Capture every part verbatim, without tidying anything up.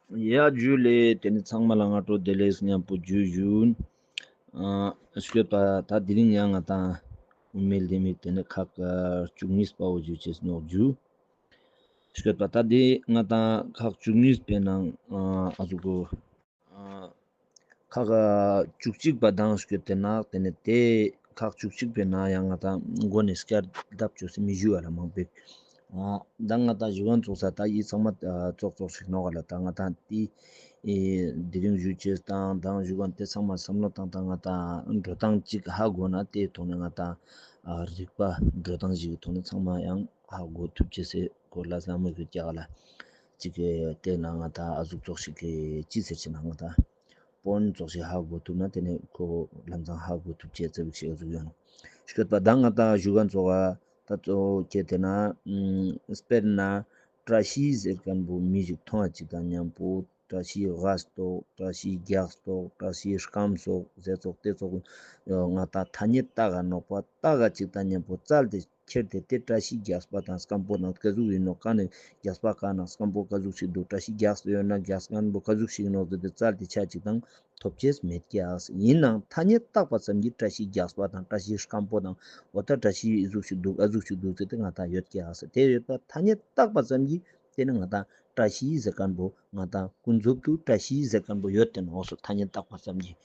ཡ་ཇུ་ལེ། ཏེ་ནེ་ཚང་མ་ལ་སྔ་དྲོ་བདེ་ལེགས་ཉམ་པོ་ཇུ་ཞུ། ཨ་སྐྱོད་པ་ད་དེ་རིང་ཡང་ང་ཏང་དབུ་མའི་ལྡེ་མིག་ཏེ་ནེ་ཁག་བཅུ་གཉིས་པ་བོ་ཞུ་ཅེས་ནོག་ཇུ། སྐྱོད་པ་ད་དེ་ང་ཏང་ཁག་བཅུ་གཉིས་པའི་ནང་ཨ་ཨ་ཟུག་གོ། ཨ་ཁག་བཅུ་གཅིག་པ་དང་སྐྱོད་དེ་ནང་ཏེ་ནེ་ཏེ་ཁག་བཅུ་གཅིག་པའི་ནང་ཡང་ང་ཏང་མགོ་ནེ་སྐྱར་ལྡབ་ཅོས་སེ་མི་ཞུ་བ་ལ་མང་པོ། ཨ་ད་ང་ཏང་ཞུ་མཁན་ཙོགས་ས་ད་ཡི་ཚང་མ་ཨ་ཙོགས་ཙོགས་ཤིག་ནོག་ག་ལ། ད་ང་ཏང་ཏེ་ཨེ་དེ་རིང་ཞུ་ཅེས་དང་དང་ཞུ་མཁན་ཏེ་ཚང་མ་བསམ་བློ་བཏང་སྟེ་ང་ཏང་འགྲོ་སྟངས་ཅིག་ཧ་གོ་ན་ཏེའི་ཐོག་ནེ་ང་ཏང་ཨ་རིག་པ་འགྲོ་སྟངས་ཤིག་གི་ཐོག་ནེ་ཚང་མ་ཡང་ཧ་གོ་ཐུབ་ཅེས་སི་སྐོར་ལ་བསམ་བློ་ཡོད་ཀྱག་ལ། ཅིག་གི་ཏེ་ནེ་ང་ཏང་ཨ་ཟུག་ཙོགས་ཤིག་གི་ཅི་ཟེར་ཅེ་ན་ང་ཏང་པོན་ཙོགས་ཤིག་ཧ་གོ་ཐུབ་ན་ཏེ་ནེ་ཁོ་ལམ་སང་ཧ་གོ་ཐུབ་ཅེས་ཙོགས་ཤིག་ཨ་ཟུག་ཡོད་ནོག། སྐྱོད་པ་ད་ང་ཏང་ཞུ་མཁན་ཙོགས་ཨ་ད་ཙོགས་ཁྱེར་ཏེ་ན་ཨམ་དཔེར་ན་བཀྲ་ཤིས་ཟེར་མཁན་པོ་མི་ཞིག་མཐོང་བ་ཅིག་དང་མཉམ་པོ་བཀྲ་ཤིས་དགའ་སྟོག། བཀྲ་ཤིས་རྒྱགས་སྟོག། བཀྲ་ཤིས་སྐམ་སོགས་ཟེར་ཙོགས་ཏེ་ཙོགས་ང་ཏང་ཐ་སྙད་བཏགས་ག་ནོག་པ་བཏགས་ག་ཅིག་དང་མཉམ་པོ་བཙལ་ཏེ་ཁྱེར་ཏེ་ཏེ་བཀྲ་ཤིས་རྒྱགས་པ་དང་སྐམ་པོ་ནང་ཀ་ཟུག་ཡིན་ནོག། ཀ་ནེ་རྒྱགས་པ་ཀ་ནང་སྐམ་པོ་ཀ་ཟུག་ཞིག་འདུག། བཀྲ་ཤིས་རྒྱགས་ཡོད་ན་རྒྱགས་སྐམ་པོ་ཀ་ཟུག་ཞིག་ནོག་ཟེར་ཏེ་བཙལ་ཏེ་ཆ་ཅིག་དང་ཐོབ་ཅེས་མེད་ཀྱག། ཡིན་ནའང་ཐ་སྙད་བཏགས་པ་ཙམ་གྱིས་བཀྲ་ཤིས་རྒྱགས་པ་དང་བཀྲ་ཤིས་སྐམ་པོ་དང་འོ་ད་བཀྲ་ཤིས་ཟུག་ཞིག་འདུག་ཨ་ཟུག་ཞིག་འདུག་ཟེར་ཏེ་ང་ཏང་ཡོད་ཀྱག་ཟེར་ཏེ་ཡོད་པ་ཐ་སྙད་བཏགས་པ་ཙམ་གྱིས་ཏེ་ནེ་ང་ཏང་བཀྲ་ཤིས་ཟེར་མཁན་པོ་ང་ཏང་ཀུན་རྫོབ་ཏུ་བཀྲ་ཤིས་ཟེར་མཁན་པོ་ཡོད་དེ་ནོག་སོ། ཐ་སྙད་བཏགས་པ་ཙམ་གྱིས།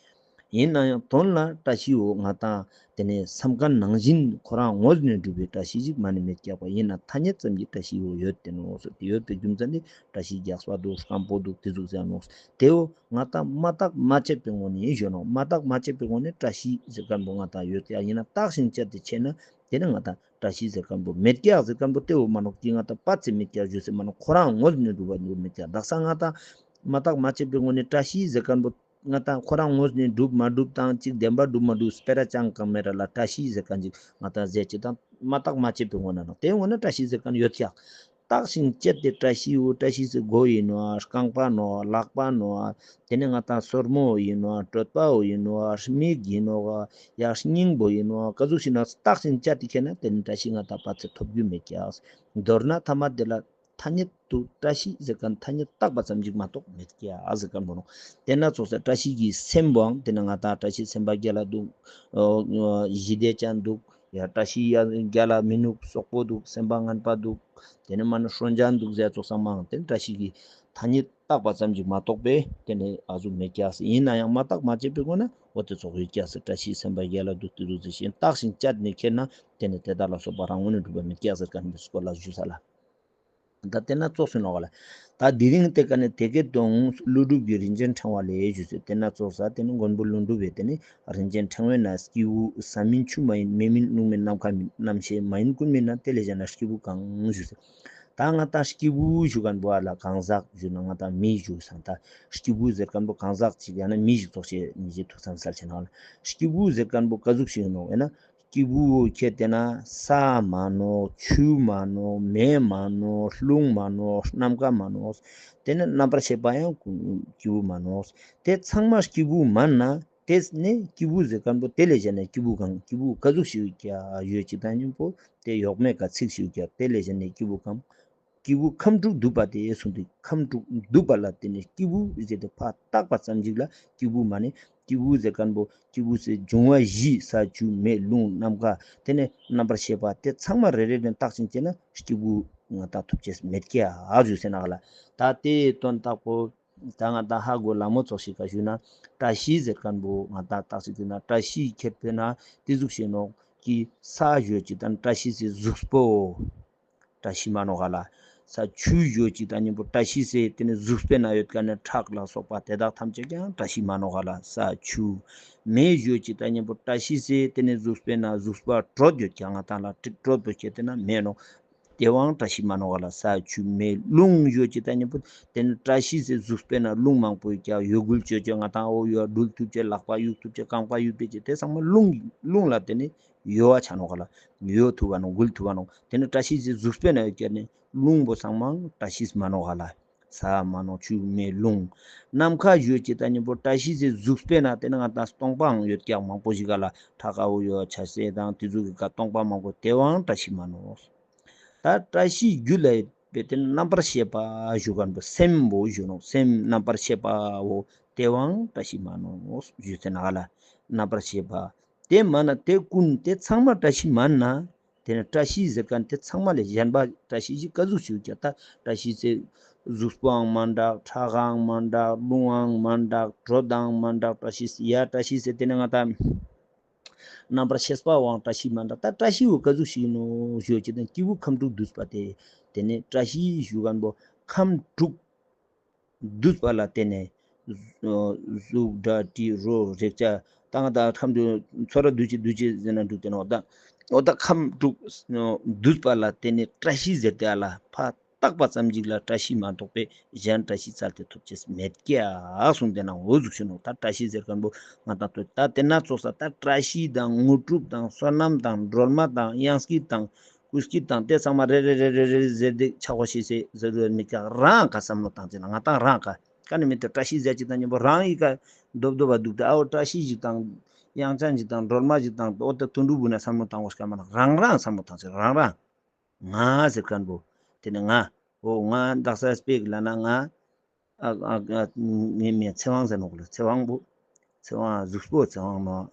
ཡིན་ན་ཡང་དོན་ལ་བཀྲ་ཤིས་འོ་ང་ཏང་ཏེ་ནེ་བསམ་མཁན་ནང་བཞིན་ཁོ་རང་ངོས་ནེ་གྲུབ་པའི་བཀྲ་ཤིས་ཤིག་མ་ནེ་མེད་ཀྱག་པ། ཡིན་ན་ཐ་སྙད་ཙམ་གྱིས་བཀྲ་ཤིས་འོ་ཡོད་དེ་ནོག་སོ། ཏེ་ཡོད་པའི་རྒྱུ་མཚན་ནི་བཀྲ་ཤིས་རྒྱགས་པ་འདུག་སྐམ་པོ་འདུག་ཏེ་ཟུག་ཟེར་ནོག། ཏེ་འོ་ང་ཏང་མ་བརྟགས་མ་དཔྱད་པའི་ངོས་ནེ་ཞུ་ནོག། མ་བརྟགས་མ་དཔྱད་པའི་ངོས་ནེ་བཀྲ་ཤིས་ཟེར་མཁན་པོ་ང་ཏང་ཡོད་ཀྱག། ཡིན་ན་བརྟགས་ཤིང་དཔྱད་དེ་ཆ་ན་ཏེ་ནེ་ང་ཏང་བཀྲ་ཤིས་ཟེར་མཁན་པོ་མེད་ཀྱག་ཟེར་མཁན་པོ་ཏེ་འོ་མ་ནོག་ཅིག་ང་ཏང་པ་ཚེ་མེད་ཀྱག་ཞུ་སེ་མ་ནོག། ཁོ་རང་ངོས་ནེ་གྲུབ་པ་འདུག་མེད་ཀྱག། དག་ས་ང་ཏང་མ་བརྟགས་མ་དཔྱད་པའི་ངོས་ནེ་བཀྲ་ཤིས་ཟེར་མཁན་པོ་ང་ཏང་ཁོ་རང་ངོས་ནེ་གྲུབ་མ་གྲུབ་དང་ཅིག་བདེན་པ་གྲུབ་མ་གྲུབ་སྤེ་ར་ཅང་གང་མེད་ར་ལ་བཀྲ་ཤིས་ཟེར་མཁན་ཅིག་ང་ཏང་ཟེར་ཅིག་དང་མ་བརྟགས་མ་དཔྱད་པའི་ངོས་ནེ་ནོག། ཏེ་ངོས་ནེ་བཀྲ་ཤིས་ཟེར་མཁན་ཡོད་ཀྱག། བརྟགས་ཤིང་དཔྱད་དེ་བཀྲ་ཤིས་འོ་བཀྲ་ཤིས་སི་མགོ་ཡིན་ནོག། རྐང་པ་ནོག། ལག་པ་ནོག། ཏེ་ནེ་ང་ཏང་སོར་མོ་ཡིན་ནོག། གྲོད་པ་འོ་ཡིན་ནོག། མིག་ཡིན་ནོག། ཡ་སྙིང་པོ་ཡིན་ནོག། ཀ་ཟུག་ཞིག་ནོག་བརྟགས་ཤིང་དཔྱད་དེ་ཁྱེར་ན་ཏེ་ནེ་བཀྲ་ཤིས་ང་ཏང་པ་ཚེ་ཐོབ་རྒྱུ་མེད་ཀྱག། མདོར་ན་ཐ་མ་དེ་ལ་ཐ་སྙད་དུ་བཀྲ་ཤིས་ཟེར་མཁན་ཐ་སྙད་བཏགས་པ་ཙམ་ཞིག་མ་གཏོགས་མེད་ཀྱག་ཟེར་མཁན་པོ་ནོག། ཏེ་ན་ཙོགས་སེ་བཀྲ་ཤིས་ཀྱི་སེམས་པོའང་ཏེ་ནེ་ང་ཏང་བཀྲ་ཤིས་སེམས་དཔའ་རྒྱལ་ལ་འདུག། ཨོ་ཞི་བདེ་ཅན་འདུག། ཡ་བཀྲ་ཤིས་ཡ་རྒྱལ་ལ་མི་ནུག། སོག་པོ་འདུག། སེམས་པ་ངན་པ་འདུག། ཏེ་ནེ་མ་ནེ་ཧྲོན་ཅན་འདུག་ཟེར་ཙོགས་སང་མང་ཏེ་བཀྲ་ཤིས་ཀྱི་ཐ་སྙད་བཏགས་པ་ཙམ་ཞིག་མ་གཏོགས་པས་ཏེ་ནེ་ཨ་ཟུག་མེད་ཀྱག་ཟེར། ཡིན་ན་ཡང་མ་བརྟགས་མ་དཔྱད་པའི་སྒོ་ནེ་འོ་ཏེ་ཙོགས་ཡོད་ཀྱག་ཟེར། བཀྲ་ཤིས་སེམས་དཔའ་རྒྱལ་ལ་འདུག་ཏེ་ཟུག་ཟེར་ཞིང་བརྟགས་ཤིང་དཔྱད་ནས་ཁྱེར་ན་ཏེ་ནེ་དེ་དག་ལ་སོགས་པ་རང་ངོས་ནས་གྲུབ་པ་མེད་ཀྱག་ཟེར་མཁན་པོའི་སྐོར་ལ་ཞུས་ས་ལ། ད་ཏེ་ན་ཙོགས་སུ་ནོག་ག་ལ། ད་དེ་རིང་ཏེ་ཀ་ནེ་དེ་སྐད་དུ་ཀླུ་སྒྲུབ་ཀྱི་རིན་ཆེན་ཕྲེང་བ་ལས་ཞུས་སེ། ཏེ་ན་ཙོགས་ས་ཏེ་ནེ་མགོན་པོ་ཀླུ་སྒྲུབ་པས་ཏེ་ནེ་རིན་ཆེན་ཕྲེང་བའི་ནང་སྐྱེས་བུ་ས་མིན་ཆུ་མ་ཡིན། མེ་མིན་རླུང་མིན་ནམ་མཁའ་མིན། རྣམ་ཤེས་མ་ཡིན་ཀུན་མིན་ན། དེ་ལས་གཞན་ན་སྐྱེས་བུ་གང་ཞུས་སེ། ད་ང་ཏང་སྐྱེས་བུ་ཞུ་མཁན་པོ་ཨ་ལ་གང་ཟག་ཞུ་ན་ང་ཏང་མི་ཞུ་སང་ད་སྐྱེས་བུ་ཟེར་མཁན་པོ་གང་ཟག་ཅིག་ཡང་ན་མི་ཞིག་ཙོགས་ཤིག་མི་ཞིག་ཐུག་ཙམ་སལ་ཆེ་ན་ལ། སྐྱེས་བུ་ཟེར་མཁན་པོ་ཀ་ཟུག་ཞིག་ནོག་ཡིན་ན། སྐྱེས་བུ་ཁྱེར་ཏེ་ན་ས་མ་ནོག། ཆུ་མ་ནོག། མེ་མ་ནོག། རླུང་མ་ནོག། ནམ་མཁའ་མ་ནོག། ཏེ་ནེ་རྣམ་པར་ཤེས་པ་ཡང་སྐྱེས་བུ་མ་ནོག། ཏེ་ཚང་མ་སྐྱེས་བུ་མན་ན་ཏེ་ནེ་སྐྱེས་བུ་ཟེར་མཁན་པོ་དེ་ལས་གཞན་ན་སྐྱེས་བུ་གང་སྐྱེས་བུ་ཀ་ཟུག་ཞིག་ཡོད་ཀྱག་ཡོད་ཅིག་དང་མཉམ་པོ་ཏེ་ཡོག་མེད་ཀ་ཚིག་ཞིག་ཡོད་ཀྱག། དེ་ལས་གཞན་ན་སྐྱེས་བུ་གང་སྐྱེས་བུ་ཁམས་དྲུག་འདུས་པ་སྟེ་གསུངས་ཏེ། ཁམས་དྲུག་འདུས་པ་ལ་ཏེ་ནེ་སྐྱེས་བུ་ཟེར་ཏེ་ཕར་བཏགས་པ་ཙམ་ཞིག་ལ་སྐྱེས་བུ་མ་ནེ། སྐྱེས་བུ་ཟེར་མཁན་པོ་སྐྱེས་བུ་ཟེར་འབྱུང་བ་བཞི་ས་ཆུ་མེ་རླུང་ནམ་མཁའ་ཏེ་ནེ་རྣམ་པར་ཤེས་པ་ཏེ་ཚང་མ་རེ་རེ་ནེ་བཏགས་ཤིང་བྱས་ན་སྐྱེས་བུ་ང་ཏང་ཐུབ་ཅེས་མེད་ཀྱག་ཨ་ཞུས་སེ་ན་ག་ལ། ད་ཏེའི་དོན་དག་པོ་ད་ང་ཏང་ཧ་གོ་ལ་མོ་ཙོགས་ཤིག་ག་ཞུས་ན་བཀྲ་ཤིས་ཟེར་མཁན་པོ་ང་ཏང་བཏགས་ཤིག་ཟེར་ན་བཀྲ་ཤིས་ཁྱེར་ཏེ་ན་ཏེ་ཟུག་ཤེས་ནོག་གི་ས་ཞུ་ཅིག་དང་བཀྲ་ཤིས་སི་གཟུགས་པོ། བཀྲ་ཤིས་མ་ནོག་ག་ལ། ས་ཆུ་ཞུ་ཅིག་དང་མཉམ་པོ་བཀྲ་ཤིས་སི་ཏེ་ནེ་གཟུགས་པོའི་ནང་ཡོད་མཁན་ནི་ཁྲག་ལ་སོགས་པ་དེ་དག་ཐམས་ཅད་ཀྱང་བཀྲ་ཤིས་མ་ནོག་ག་ལ། ས་ཆུ། མེ་ཞུ་ཅིག་དང་མཉམ་པོ་བཀྲ་ཤིས་སི་ཏེ་ནེ་གཟུགས་པོའི་ནང་གཟུགས་པོ་དྲོད་ཡོད་ཀྱག་ང་ཏང་ལ་དྲོད་པོ་ཁྱེར་ཏེ་ན་མེ་ནོག། ཏེ་བོའང་བཀྲ་ཤིས་མ་ནོག་ག་ལ། ས་ཆུ་མེ་རླུང་ཞུ་ཅིག་དང་མཉམ་པོ་ཏེ་ནེ་བཀྲ་ཤིས་སི་གཟུགས་པོའི་ནང་རླུང་མང་པོ་ཡོད་ཀྱག། གཡོ་འགུལ་ཅོ་ཅེས་ང་ཏང་འོ་ཡོ་འགྲུལ་ཐུབ་ཅེས་ལག་པ་གཡུག་ཐུབ་ཅེས་རྐང་པ་གཡུག་ཐུབ་ཅེས་ཏེ་ཚང་མ་རླུང་རླུང་ལ་ཏེ་ནེ་གཡོ་བ་ཆ་ནོག་ག་ལ། གཡོ་ཐུབ་བ་ནོག་འགུལ་ཐུབ་བ་ནོག། ཏེ་ནེ་བཀྲ་ཤིས་སི་གཟུགས་པོའི་ནང་ཡོད་ཀྱག་ནི་རླུང་པོ་ཚང་མ་བཀྲ་ཤིས་མ་ནོག་ག་ལ། ས་མ་ནོག་ཆུ་མེ་རླུང་། ནམ་མཁའ་ཞུ་ཅིག་དང་མཉམ་པོ་བཀྲ་ཤིས་སི་གཟུགས་པོའི་ནང་ཏེ་ནེ་ང་ཏང་སྟོང་པའང་ཡོད་ཀྱག་མང་པོ་ཞིག་ག་ལ། ཁྲག་འོ་ཡོ་ཆ་སེ་དང་ཏེ་ཟུག་གི་ཀ་སྟོང་པ་མང་པོ་ཏེ་བོའང་བཀྲ་ཤིས་མ་ནོག། ད་བཀྲ་ཤིས་རྒྱུད་ལ་ པེ་ཏེ་ནེ་རྣམ་པར་ཤེས་པ་ཞུ་ཁན་བོ་སེམས་པོ་ཞུ་ནོག། སེམས་རྣམ་པར་ཤེས་པའོ། ཏེ་བོའང་བཀྲ་ཤིས་མན་ནོག་ཞུ་ཟེར་ན་ག་ལ། རྣམ་པར་ཤེས་པ། ཏེ་མན་ན་ཏེ་ཀུན་ཏེ་ཚང་མ་བཀྲ་ཤིས་མན་ན། ཏེ་ནེ་བཀྲ་ཤིས་ཟེར་ཁན་ཏེ་ཚང་མ་ལས་གཞན་པ་བཀྲ་ཤིས་ཤིག་ག་ཟུག་ཞིག་ཡོད་ཀྱག། ད་བཀྲ་ཤིས་ཟེར་གཟུགས་པོའང་མན་འདྲ། ཁྲག་འང་མན་འདྲ། རླུང་འང་མན་འདྲ། དྲོད་འང་མན་འདྲ། བཀྲ་ཤིས་ཡ་བཀྲ་ཤིས་ཟེར་ཏེ་ནེ་ང་ད་རྣམ་པར་ཤེས་པའང་བཀྲ་ཤིས་མན་འདྲ། ད་བཀྲ་ཤིས་བོ་ག་ཟུག་ཞིག་ཨིན་ནོག་ཞུ་ཅེས་དང་སྐྱེས་བུ་ཁམས་དྲུག་འདུས་པ་སྟེ། ཏེ་ནེ་བཀྲ་ཤིས་ཞུ་ཁན་བོ་ཁམས་དྲུག་འདུས་པ་ལ་བརྟེན་ནེ། གཟུགས་སྒྲ་དྲི་རོ་རེག་བྱ་ད་ང་ད་ཁམས་དྲུག་ཚོར་བ་འདུ་བྱེད་འདུ་བྱེད་ཟེར་ན་འདུག་སྟེ་ནོག། ད་འོ་ད་ཁམས་དྲུག་འདུས་པ་ལ་བརྟེན་ནེ་བཀྲ་ཤིས་ཟེར་ཏེ་ཨ་ལ་ཕར་བཏགས་པ་ཙམ་ཞིག་ལ་བཀྲ་ཤིས་མ་གཏོགས་པའི་གཞན་བཀྲ་ཤིས་བཙལ་ཏེ་ཐོབ་ཅེས་མེད་ཀྱག་གསུངས་ཏེ་ནང་འོ་ཟུག་ཞུ་ནོག། ད་བཀྲ་ཤིས་ཟེར་ཁན་བོ་ང་ད་ལྟོ་ད་ཏེ་ན་ཙོགས་ས་ད་བཀྲ་ཤིས་དང་དངོས་གྲུབ་དང་བསོད་ནམས་དང་སྒྲོལ་མ་དང་གཡང་སྐྱིད་དང་སྐུ་སྐྱིད་དང་ཏེ་ཚང་མ་རེ་རེ་རེ་རེ་རེ་ཟེར་ཏེ་ཆ་གོ་ཤེས་ཟེར་ཟེར་རུ་མི་ཀྱག། རང་ཀ་བསམ་བློ་བཏང་ཅེས་ན་ང་ད་རང་ཀ་ཀ་ནེ་མེད་དེ་བཀྲ་ཤིས་ཟེར་ཅིག་དང་ཉམ་པོ་རང་ཡི་ཀ་རྡོབ་རྡོབ་པ་འདུག་སྟེ་ཨའོ་བཀྲ་ཤིས་ཤིག་དང་གཡང་ཆགས་ཤིག་དང་སྒྲོལ་མ་ཞིག་དང་འོ་ད་དོན་གྲུབ་བུ་ན་བསམ་བློ་བཏང་གོ་ཤ་མ་ན་རང་རང་བསམ་བློ་བཏང་ཅེས་རང་རང་། ང་ཟེར་ཁན་བོ། ཏེ་ནེ་ང་། འོ་ང་དག་ས་སྤེ་ར་ལ་ན་ང་། ཨ་ཨ་ཨ་ངའི་མིང་ཚེ་དབང་ཟེར་ནོག་ལ། ཚེ་དབང་བོ། ཚེ་དབང་གཟུགས་པོ་ཚེ་དབང་ནོག།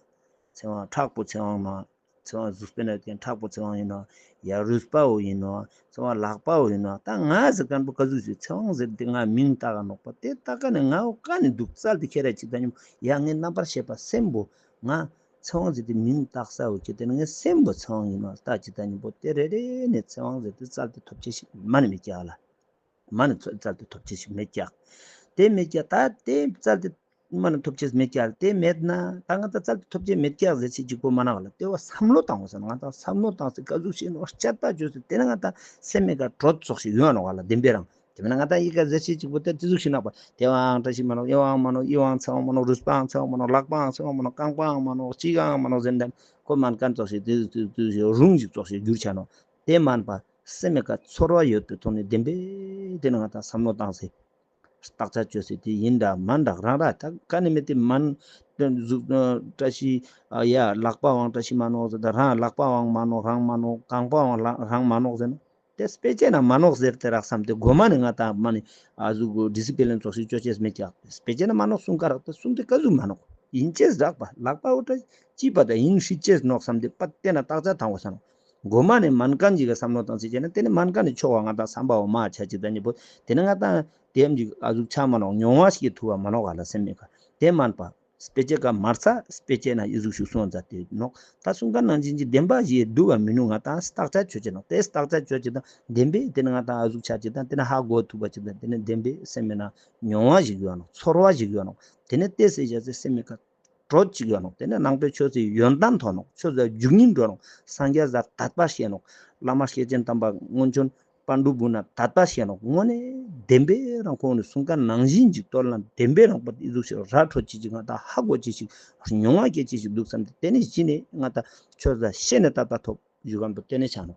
ཚེ་དབང་ཁྲག་པོ་ཚེ་དབང་ནོག། ཚེ་དབང་གཟུགས་པོའི་ནང་ཁྲག་པོ་ཚེ་དབང་ཨིན་ནོག། ཡ་རུས་པའོ་ཨིན་ནོག། ཚེ་དབང་ལག་པའོ་ཨིན་ནོག། ད་ང་ཟེར་ཁན་བོ་ག་ཟུག་ཞིག་ཚེ་དབང་ཟེར་ཏེ་ང་མིང་བཏགས་ནོག་པ། ཏེ་བཏགས་ཀ་ནེ་ང་འོ་ཀ་ནེ་འདུག་བཙལ་ཏེ་ཁྱེར་ར་ཅིག་ད་ཉམ་ཡ་ངའི་རྣམ་པར་ཤེས་པ་སེམས་པོ་ང་ཚེ་དབང་ཟེར་ཏེ་མིང་བཏགས་སའོ་ཁྱེར་ཏེ་ནེ་ངའི་སེམས་པོ་ཚེ་དབང་ཨིན་ནོག། ད་ཅིག་ད་ཉམ་པོ་ཏེ་རེ་རེ་ནེ་ཚེ་དབང་ཟེར་ཏེ་བཙལ་ཏེ་ཐོབ་ཅེས་ཤིག་མ་ནེ་མེད་ཀྱག་ལ། མ་ནེ་བཙལ་ཏེ་ཐོབ་ཅེས་ཤིག་མེད་ཀྱག། ཏེ་མེད་ཀྱག། ད་ཏེ་བཙལ་ཏེ་མ་ནེ་ཐོབ་ཅེས་མེད་ཀྱག། ཏེ་མེད་ན་ད་ང་ད་བཙལ་ཏེ་ཐོབ་ཅེས་མེད་ཀྱག་ཟེར་ཅེས་ཅིག་པོ་མ་ནོག་ལ། ཏེ་བོ་བསམ་བློ་བཏང་བ་སང་ང་ད་བསམ་བློ་བཏང་སྟེ་ག་ཟུག་ཞིག་ནོག་དཔྱད་པ་བཅོས་ཏེ་ཏེ་ནེ་ང་ད་སེམས་མེད་ཀ་དྲོད་ཙོགས་ཤིག་ཡོང་ནོག་ལ་བདེན་པའི་རང་། ཏེ་མེད་ན་ང་ད་ཡི་ག་ཟེར་ཅེས་ཅིག་པོ་ཏེ་ཏེ་ཟུག་ཞིག་ནོག་པ། ཏེ་བོའང་བཀྲ་ཤིས་མ་ནོག། ཡེ་བོའང་མ་ནོག། ཡེ་བོའང་ཚེ་དབང་མ་ནོག། རུས་པའང་ཚེ་དབང་མ་ནོག། ལག་པའང་ཚེ་དབང་མ་ནོག། རྐང་པའང་མ་ནོག། ཅིའང་མ་ནོག་ཟེར་ཏེ་ཁོ་མན་ཁན་ཙོགས་ཤིག་ཏེ་ཏེ་ཏེ་རུང་ཞིག་ཙོགས་ཤིག་གྱུར་ཆ་ནོག། ཏེ་མན་པ། སེམས་མེད་ཀ་ཚོར་བ་ཡོད་པའི་ཐོག་ནེ་བདེན་པའི་ཏེ་ནེ་ང་ད་བསམ་བློ་བཏང་སྟེ། བརྟག་དཔྱད་བཅོས་སྟེ་ཏེ་ཨིན་འདྲ་མན་འདྲ་རང་ར་ད་ཀ་ནེ་མེད་དེ་མན། གཟུགས་བཀྲ་ཤིས་ཡ་ལག་པའང་བཀྲ་ཤིས་མ་ནོག་ཟེར་ད་རང་ལག་པའང་མ་ནོག་རང་མ་ནོག། རྐང་པའང་རང་མ་ནོག་ཟེར་ན། ཏེ་སྤེ་ཆེ་ན་མ་ནོག་ཟེར་ཏེ་རག་བསམ་སྟེ་གོ་མ་ནེ་ང་ད་མ་ནེ་ཨ་ཟུག་ཌི་སི་པི་ལིན་ཙོགས་ཤིག་བཅོ་ཅེས་མེད་ཀྱག། སྤེ་ཆེ་ན་མ་ནོག་གསུང་ཀ་རག་ཏེ་གསུང་སྟེ་ག་ཟུག་མ་ནོག་ཨིན་ཅེས་རག་པ། ལག་པའོ་བཀྲ་ཤིས་པ་ད་ཨིན་ཤེས་ཅེས་ནོག་བསམ་སྟེ་པ་ཏེ་ན་བརྟག་དཔྱད་བཏང་བ་སང་། གོ་མ་ནེ་མན་ཁན་ཅིག་ག་བསམ་བློ་བཏང་ཅེས་ཅེ་ན་ཏེ་ནེ་མན་ཁན་ནི་ཆོག་པ་ང་ད་བསམ་པའོ་མ་ཆ་ཅིག་ད་ཉེ་པོ་ཏེ་ནེ་ང་ད་ཏེ་ཡམ་ཅིག་ཨ་ཟུག་ཆ་མ་ནོག། མྱོང་བ་ཞིག་ཐུབ་པ་མ་ནོག་ག་ལ་སེམས་མེད་ཀ། ཏེ་མན་པ། སྤེ་ཆེ་ཀ་མ་རྩ་སྤེ་ཆེ་ན་ཨི་ཟུག་ཞུ་སོང་ཛད་དེ་ནོག། ད་གསུང་ཀ་ནང་བཞིན་གྱི་བདེན་པ་ཞིག་འདུག་པ་མི་ནུག། ང་ད་བརྟག་དཔྱད་བཅོ་ཅེས་ནོག། ཏེ་བརྟག་དཔྱད་བཅོ་ཅེས་དང་བདེན་པའི་ཏེ་ནེ་ང་ད་ཨ་ཟུག་ཆ་ཅིག་དང་ཏེ་ནེ་ཧ་གོ་ཐུབ་པ་ཅིག་དང་ཏེ་ནེ་བདེན་པའི་སེམས་མེད་ན་མྱོང་བ་ཞིག་ཡོད་ནོག། ཚོར་བ་ཞིག་ཡོད་ནོག། ཏེ་ནེ་ཏེ་སེ་བྱ་སེ་སེམས་མེད་ཀ་དྲོད་ཅིག་ཡོད་ནོག། ཏེ་ནེ་ནང་པའི་ཆོས་སི་ཡོན་ཏན་ཐོན་ནོག། ཆོས་སི་རྒྱུག་ཉིན་འགྲོ་ནོག། སངས་རྒྱས་ལ་དད་པ་སྐྱེ་ནོག། བླ་མ་སྐྱེས་ཆེན་དམ་པ་སྔོན་བྱོན་པཎ་གྲུབ་བུ་ན་དད་པ་སྐྱེ་ནོག། དངོས་གནས་བདེན་པའི་རང་ཁོང་ནི་གསུང་ཀ་ནང་བཞིན་ཅིག་ལྟོས་ལ་བདེན་པའི་རང་པ་ཨི་ཟུག་ཞིག་ར་འཕྲོད་ཅིག་ཅིག་ང་ད་ཧ་གོ་ཅིག་ཅིག་མྱོང་བ་སྐྱེ་ཅིག་ཅིག་འདུག་བསམ་སྟེ་ཏེ་ནེ་གཞི་ནེ་ང་ད་ཆོས་ལ་ཤེས་ནེ་ད་ད་ཐོབ་ཞུ་ཁན་པོ་ཏེ་ནེ་ཆ་ནོག།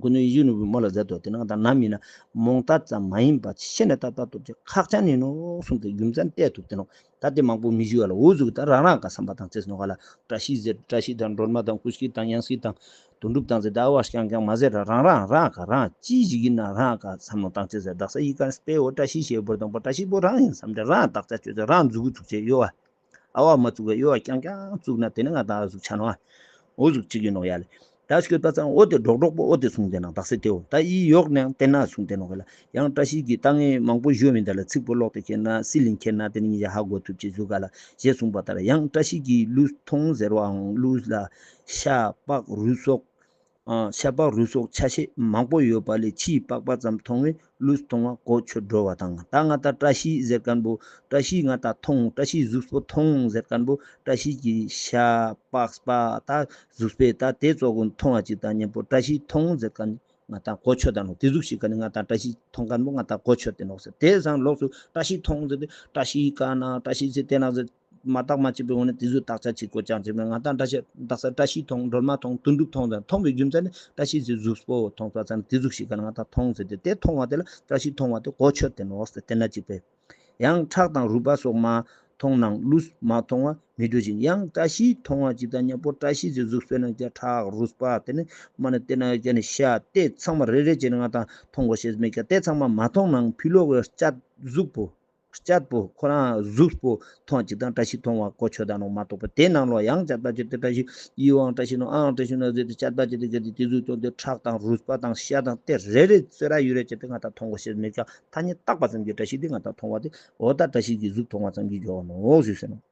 ཀུན་ནས་ཡིད་བཞིན་ནོར་བུའི་མོ་ལ་ཟེར་ཏོ། ཏེ་ནང་ད་ནམ་ཡིན་ན་རྨོངས་དད་ཙམ་མ་ཡིན་པ་ཤེས་ནས་ད་ལྟ་ཐོབ་ཅེས་ཁག་ཅན་ཡིན་ནོག་གསུངས་ཏེ་རྒྱུ་མཚན་གཏད་ཐུབ་ཏེ་ནོག། ད་ཏེ་མང་པོ་མི་ཞུ་བ་ལ་འོ་ཟུག་ད་རང་རང་ག་བསམ་པ་དང་ཚེས་ནོག་ག་ལ། བཀྲ་ཤིས་ཟེར་བཀྲ་ཤིས་དང་སྒྲོལ་མ་དང་སྐུ་སྐྱིད་དང་གཡང་སྐྱིད་དང་དོན་གྲུབ་དང་ཟེར་ད་བ་རྐྱང་རྐྱང་མ་ཟེར་ར་རང་རང་རང་ག་རང་ཅི་ཞིག་ཡིན་ན་རང་ག་བསམ་ནོག་དང་ཚེས་ཟེར་དག་ས་ཡི་ག་སྤེ་འོ་བཀྲ་ཤིས་ཞེས་པོ་དང་པོ་བཀྲ་ཤིས་པོ་རང་ཡིན་བསམ་སྟེ་རང་བརྟག་དཔྱད་བཅོས་ཏེ་རང་མཛུ་གུ་བཙུགས་ཅེས་ཡོད་བ། ཨ་བ་མ་བཙུགས་པ་ཡོད་བ་རྐྱང་རྐྱང་བཙུགས་ན་ཏེ་ནེ་ང་ད་ཨ་ཟུག་ཆ་ནོག་ཨ། འོ་ཟུག་ཅིག་ཡིན་ནོག་ཡ་ལེ། ད་སྐྱོད་པ་ཙང་འོ་ཏེ་སྒྲོག་སྒྲོག་པོ་འོ་ཏེ་གསུངས་ཏེ་ནང་དག་ས་ཏེ་འོ་ད་ཨི་ཡོག་ནང་ཏེ་ན་གསུངས་ཏེ་ནོག་ག་ལ། ཡང་བཀྲ་ཤིས་ཀྱི་ད་ངས་མང་པོ་ཞུ་མི་འདུག་ལ། ཚིག་པོ་ཀློག་སྟེ་ཁྱེར་ན་སི་ལིང་ཁྱེར་ན་ཏེ་ནེ་ཡ་ཧ་གོ་ཐུབ་ཅེས་ཟུག་ག་ལ། ཞེས་གསུངས་པ་ལྟར་ཡང་བཀྲ་ཤིས་ཀྱི་ལུས་མཐོང་ཟེར་བའང་ལུས་ལ་ཤ་པགས་རུས་སོགས། ཨ་ཤ་པགས་རུས་སོགས་ཆ་ཤས་མང་པོ་ཡོད་པ་ལས་ཕྱིའི་པགས་པ་ཙམ་མཐོང་བས་ལུས་མཐོང་བ་གོ་ཆོད་འགྲོ་བ་དང་། ད་ང་ད་བཀྲ་ཤིས་ཟེར་ཁན་བོ་བཀྲ་ཤིས་ང་ད་མཐོང་བཀྲ་ཤིས་གཟུགས་པོ་མཐོང་ཟེར་ཁན་བོ་བཀྲ་ཤིས་ཀྱི་ཤ་པགས་པ་ད་གཟུགས་པོ་ད་ཏེ་ཙོགས་མཐོང་བ་ཅིག་དང་མཉམ་པོ་བཀྲ་ཤིས་མཐོང་ཟེར་ཁན་ང་ད་གོ་ཆོད་ད་ནོག། ཏེ་ཟུག་ཤིག་ག་ནི་ང་ད་བཀྲ་ཤིས་མཐོང་ཁན་བོ་ང་ད་གོ་ཆོད་དེ་ནོག་ཟེར། ཏེ་སང་ལོགས་སུ་བཀྲ་ཤིས་མཐོང་ཟེར་ཏེ་བཀྲ་ཤིས་ཀ་ན་བཀྲ་ཤིས་ཟེར་ཏེ་ན་ཟེར། མ་བརྟགས་མ་དཔྱད་པའི་ངོས་ནས་དེ་ཚོའི་བརྟག་དཔྱད་ཅིག་གོ་ཅང་ཅིག་མེད། ང་ད་བཀྲ་ཤིས་བརྟག་ས་བཀྲ་ཤིས་མཐོང་སྒྲོལ་མ་མཐོང་དོན་གྲུབ་མཐོང་ཟེར་མཐོང་བའི་རྒྱུ་མཚན་ནི་བཀྲ་ཤིས་ཟེར་གཟུགས་པོ་མཐོང་ས་ཙང་དེ་ཟུག་ཤིག་ག་ན་ང་ད་མཐོང་ཟེར་ཏེ་དེ་མཐོང་བ་དེ་ལ་བཀྲ་ཤིས་མཐོང་བ་དེ་གོ་ཆོད་དེ་ནོག་ཟེར་དེ་ན་ཅིག་པས། ཡང་ཁྲག་དང་རུས་པ་སོགས་མ་ མཐོང་ནའང་ལུས་མ་མཐོང་བ་མི་འགྲོ་ཞིང་། ཡང་བཀྲ་ཤིས་མཐོང་བ་ཅིག་དང་མཉམ་པོ་བཀྲ་ཤིས་ཀྱི་གཟུགས་པོའི་ནང་གི་ཁྲག་རུས་པ་དེ་ནི་མ་ནི་དེ་ན་ཀྱ་ནི་ཤ་དེ་ཚང་མ་རེ་རེ་བྱས་ནས་ང་ཏང་མཐོང་དགོས་ཤེས་མེད་ཀྱ། དེ་ཚང་མ་མ་མཐོང་ནའང་ཕི་ལོག་གི་སྐྱ་གཟུགས་པོ་སྐྱ་པོ་ཁོ་རང་གཟུགས་པོ་མཐོང་ཅིག་དང་བཀྲ་ཤིས་མཐོང་བ་གོ་ཆོད་ད་ནོག་མ་གཏོགས་པ། དེ་ནང་ལོ་ཡང་སྐྱ་པ་ཅིག་དེ་བཀྲ་ཤིས་ཡིད་འོང་བཀྲ་ཤིས་ནོག་ཨང་བཀྲ་ཤིས་ནོག་ཟེར་ཏེ་སྐྱ་པ་ཅིག་དེ་ག་དེ་དེ་གཟུགས་ཀྱང་དེ་ཁྲག་དང་རུས་པ་དང་ཤ་དང་དེ་རེ་རེ་ཚོ་ར་ཡུ་རེ་ཅིག་དེ་ང་ཏང་མཐོང་དགོས་ཤེས་མེད་ཀྱ། ཐ་སྙད་བཏགས་པ་ཙམ་གྱི་བཀྲ་ཤིས་དེ་ང་ཏང་མཐོང་བ་དེ་འོ་ད་བཀྲ་ཤིས་ཀྱི་གཟུགས་མཐོང་བ་ཙམ་གྱི་འཇོག་ནོག་ཞུས་ཟེར་ནོག་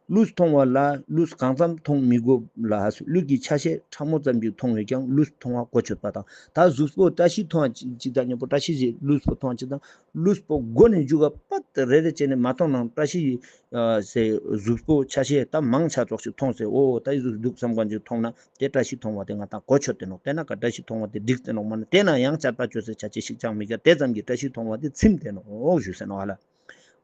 ལུས་མཐོང་བ་ལ་ལུས་གང་ཙམ་མཐོང་མི་དགོས་ལ། ལུས་ཀྱི་ཆ་ཤས་ཕྲ་མོ་ཙམ་ཞིག་མཐོང་བས་ཀྱང་ལུས་མཐོང་བ་གོ་ཆོད་པ་དང་། ད་གཟུགས་པོ་བཀྲ་ཤིས་མཐོང་བ་ཅིག་དང་མཉམ་པོ་བཀྲ་ཤིས་ཀྱི་ལུས་པོ་མཐོང་བ་ཅིག་དང་ལུས་པོ་མགོ་ནས་མཇུག་ག་པད་རེ་རེ་བྱས་ནས་མ་མཐོང་ནའང་བཀྲ་ཤིས་ཀྱི་ཨ་ཟེར་གཟུགས་པོ་ཆ་ཤས་ད་མང་ཆེ་ཙོགས་ཤིག་མཐོང་ཟེར། འོ་ད་ཡི་གཟུགས་སྡུག་བསམ་མཁན་ཅིག་མཐོང་ན་དེ་བཀྲ་ཤིས་མཐོང་བ་དེ་ང་ཏང་གོ་ཆོད་དེ་ནོག་དེ་ན་ཀ་བཀྲ་ཤིས་མཐོང་བ་དེ་འགྲིག་དེ་ནོག་མ་ན་དེ་ན་ཡང་སྐྱ་པ་ཅོས་ཟེར་ཆ་ཅེས་ཤིག་ཅང་མི་དགོས། དེ་ཙམ་གྱི་བཀྲ་ཤིས་མཐོང་བ་དེ་ཚིམ་དེ་ནོག་ཞུས་ཟེར་ནོག་ཨ་ལ།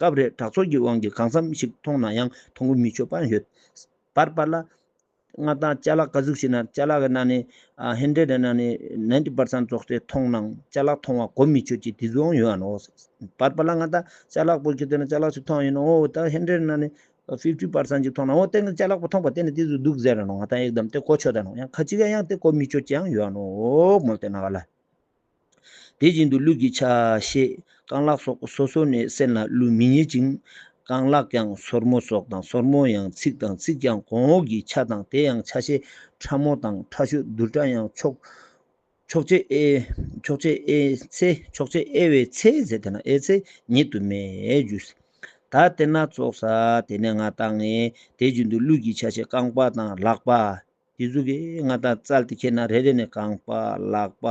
སྐབས་རེ་དྲག་ཚོར་གྱི་དབང་གིས་གང་འཚམ་ཞིག་མཐོང་ན་ཡང་མཐོང་གི་མི་ཆོད་པ་ཡོད། བར་བར་ལ་ང་ཏང་ཅ་ལག་ག་ཟུག་ཞིག་ན་ཅ་ལག་གི་ནང་ནས་ཨ་ཧན་ཌེཌ་ནང་ནས་ནའིན་ཊི་པར་སེན་ཊ་ཙོགས་ཏེ་མཐོང་ནའང་ཅ་ལག་མཐོང་བ་གོ་མི་ཆོད་ཅེས་དེ་ཟུག་ཡོང་ཡོད་ནོག་བར་བར་ལ་ང་ཏང་ཅ་ལག་པོ་ཁྱེར་ཏེ་ན་ཅ་ལག་ཅིག་མཐོང་ཡིན་ནོག་འོ་ད་ཧན་ཌེཌ་ནང་ནས་ཕིཕ་ཊི་པར་སེན་ཊ་ཅིག་མཐོང་ན་འོ་དེ་ནི་ཅ་ལག་པོ་མཐོང་པ་དེ་ནི་དེ་ཟུག་སྡུག་ཟེར་ར་ནོག་ང་ཏང་ཡེག་དམ་དེ་གོ་ཆོད་ད་ནོག་ཡང་ཁ་ཅིག་ག་ཡང་དེ་གོ་མི་ཆོད་ཅེས་ཡང་ཡོད་ནོག་མོལ་ཏེ་ན་ག་ལ། དེ་བཞིན་དུ་ལུས་ཀྱི་ཆ་ཤས་རྐང་ལག་སོགས་སོ་སོ་ནས་གསན་ལ་ལུས་མི་རྙེད་ཅིང་། རྐང་ལག་ཀྱང་སོར་མོ་སོགས་དང་། སོར་མོ་ཡང་ཚིགས་དང་། ཚིགས་ཀྱང་གོང་འོག་གི་ཆ་དང་། དེ་ཡང་ཆ་ཤས་ཕྲ་མོ་དང་ཕྲ་ཤོས་རྡུལ་ཕྲན་ཡང་ཕྱོགས་ཕྱོགས་ཆའི་དབྱེ་ཕྱོགས་ཆའི་དབྱེ་ཚེ་ཕྱོགས་ཆའི་དབྱེ་བའི་ཚེ་ཟེར་ཏེ་ན་དབྱེ་ཚེ་ཉིད་དུ་མེད་ཞུས། ད་དེ་ན་ཙོགས་ས་དེ་ནས་ང་ཏང་ངས་དེ་བཞིན་དུ་ལུས་ཀྱི་ཆ་ཤས་རྐང་པ་དང་ལག་པ། དེ་ཟུག་གི་ང་ཏང་བཙལ་ཏེ་ཁྱེར་ན་རེ་རེ་ནས་རྐང་པ་ལག་པ་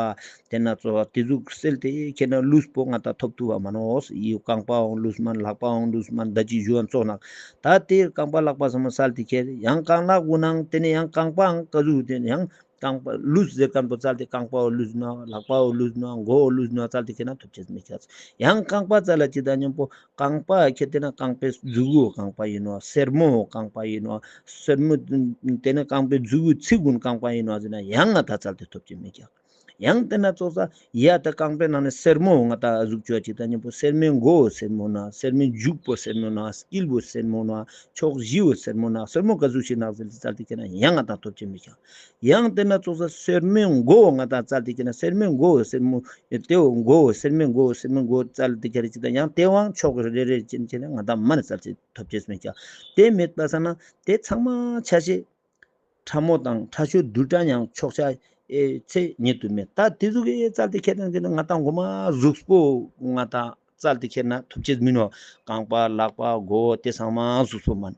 དེ་ན་ཙོགས་དེ་ཟུག་བཙལ་ཏེ་ཁྱེར་ན་ལུས་པོ་ང་ཏང་ཐོབ་ཐུབ་བ་མ་ནོག་ཡི་རྐང་པའང་ལུས་མན། ལག་པའང་ལུས་མན། ད་ཅི་ཞུ་བ་ཙོགས་ན་ད་དེ་རྐང་པ་ལག་པ་ཚང་མ་བཙལ་ཏེ་ཁྱེར་ཡང་རྐང་ལག་གུན་ནང་དེ་ནས་ཡང་རྐང་པའང་ག་ཟུག་དེ་ཡང་རྐང་པ་ལུས་ཟེར་མཁན་པོ་བཙལ་ཏེ་རྐང་པའང་ལུས་ནོག་ལག་པའང་ལུས་ནོག་མགོའང་ལུས་ནོག་བཙལ་ཏེ་ཁྱེར་ན་ཐོབ་ཅེས་མི་ཁྱབ། ཡང་རྐང་པ་བཙལ་ལ་ཅིག་དང་མཉམ་པོ་རྐང་པ་ཁྱེར་ཏེ་ན་རྐང་པའི་མཛུ་གུ་རྐང་པ་ཡིན་ནོག་སེར་མོ་རྐང་པ་ཡིན་ནོག་སེར་མོ་དེ་ནི་རྐང་པའི་མཛུ་གུ་ཚིགས་གུན་རྐང་པ་ཡིན་ནོག་ཟེར་ན་ཡང་ང་ཏང་བཙལ་ཏེ་ཐོབ་ཅེས་མི་ཁྱབ། ཡང་དེ་ན་ཙོགས་ས་ཡ་ད་རྐང་པའི་ནང་ནས་སེར་མོ་ང་ཏང་ཨ་ཟུག་ཅོ་ཅིག་དང་མཉམ་པོ་སེར་མོའི་མགོ་སེར་མོ་ནོག་སེར་མོའི་མཇུག་པོ་སེར་མོ་ནོག་དཀྱིལ་པོ་སེར་མོ་ནོག་ཕྱོགས་བཞི་བོ་སེར་མོ་ནོག་སེར་མོ་ག་ཟུག་ཞིག་ནོག་ཟེར་ཏེ་བཙལ་ཏེ་ཁྱེར་ན་ཡང་ང་ཏང་ཐོབ་ཅེས་མི་ཁྱབ། ཡང་དེ་ན་ཙོགས་ས་སེར་མོའི་མགོ་ང་ཏང་བཙལ་ཏེ་ཁྱེར་ན་སེར་མོའི་མགོ་སེར་མོ་དེའོ་མགོ་སེར་མོའི་མགོ་སེར་མོའི་མགོ་བཙལ་ཏེ་ཁྱེར་ཅིག་དང་ཡང་དེ་བའང་ཕྱོགས་རེ་རེ་ཅན་ཅན་ང་ཏང་མ་ནི་བཙལ་ཅེས་ཐོབ་ཅེས་མི་ཁྱབ། དེ་མེད་པ་ས་ན་དེ་ཚང་མ་ཆ་ཤས་ཕྲ་མོ་དང་ཕྲ་ཤོས་རྡུལ་ཕྲན་ཡང་ཕྱོགས་ཆའི་ཚེ་ཉིད་དུ་མེད། ད་དེ་ཟུག་གི་བཙལ་ཏེ་ཁྱེར་ན་ང་ཏང་གོ་མ་གཟུགས་པོ་ང་ཏང་བཙལ་ཏེ་ཁྱེར་ན་ཐོབ་ཅེས་མིན་ནོག་རྐང་པ་ལག་པ་མགོ་དེ་ཚང་མ་གཟུགས་པོ་མན།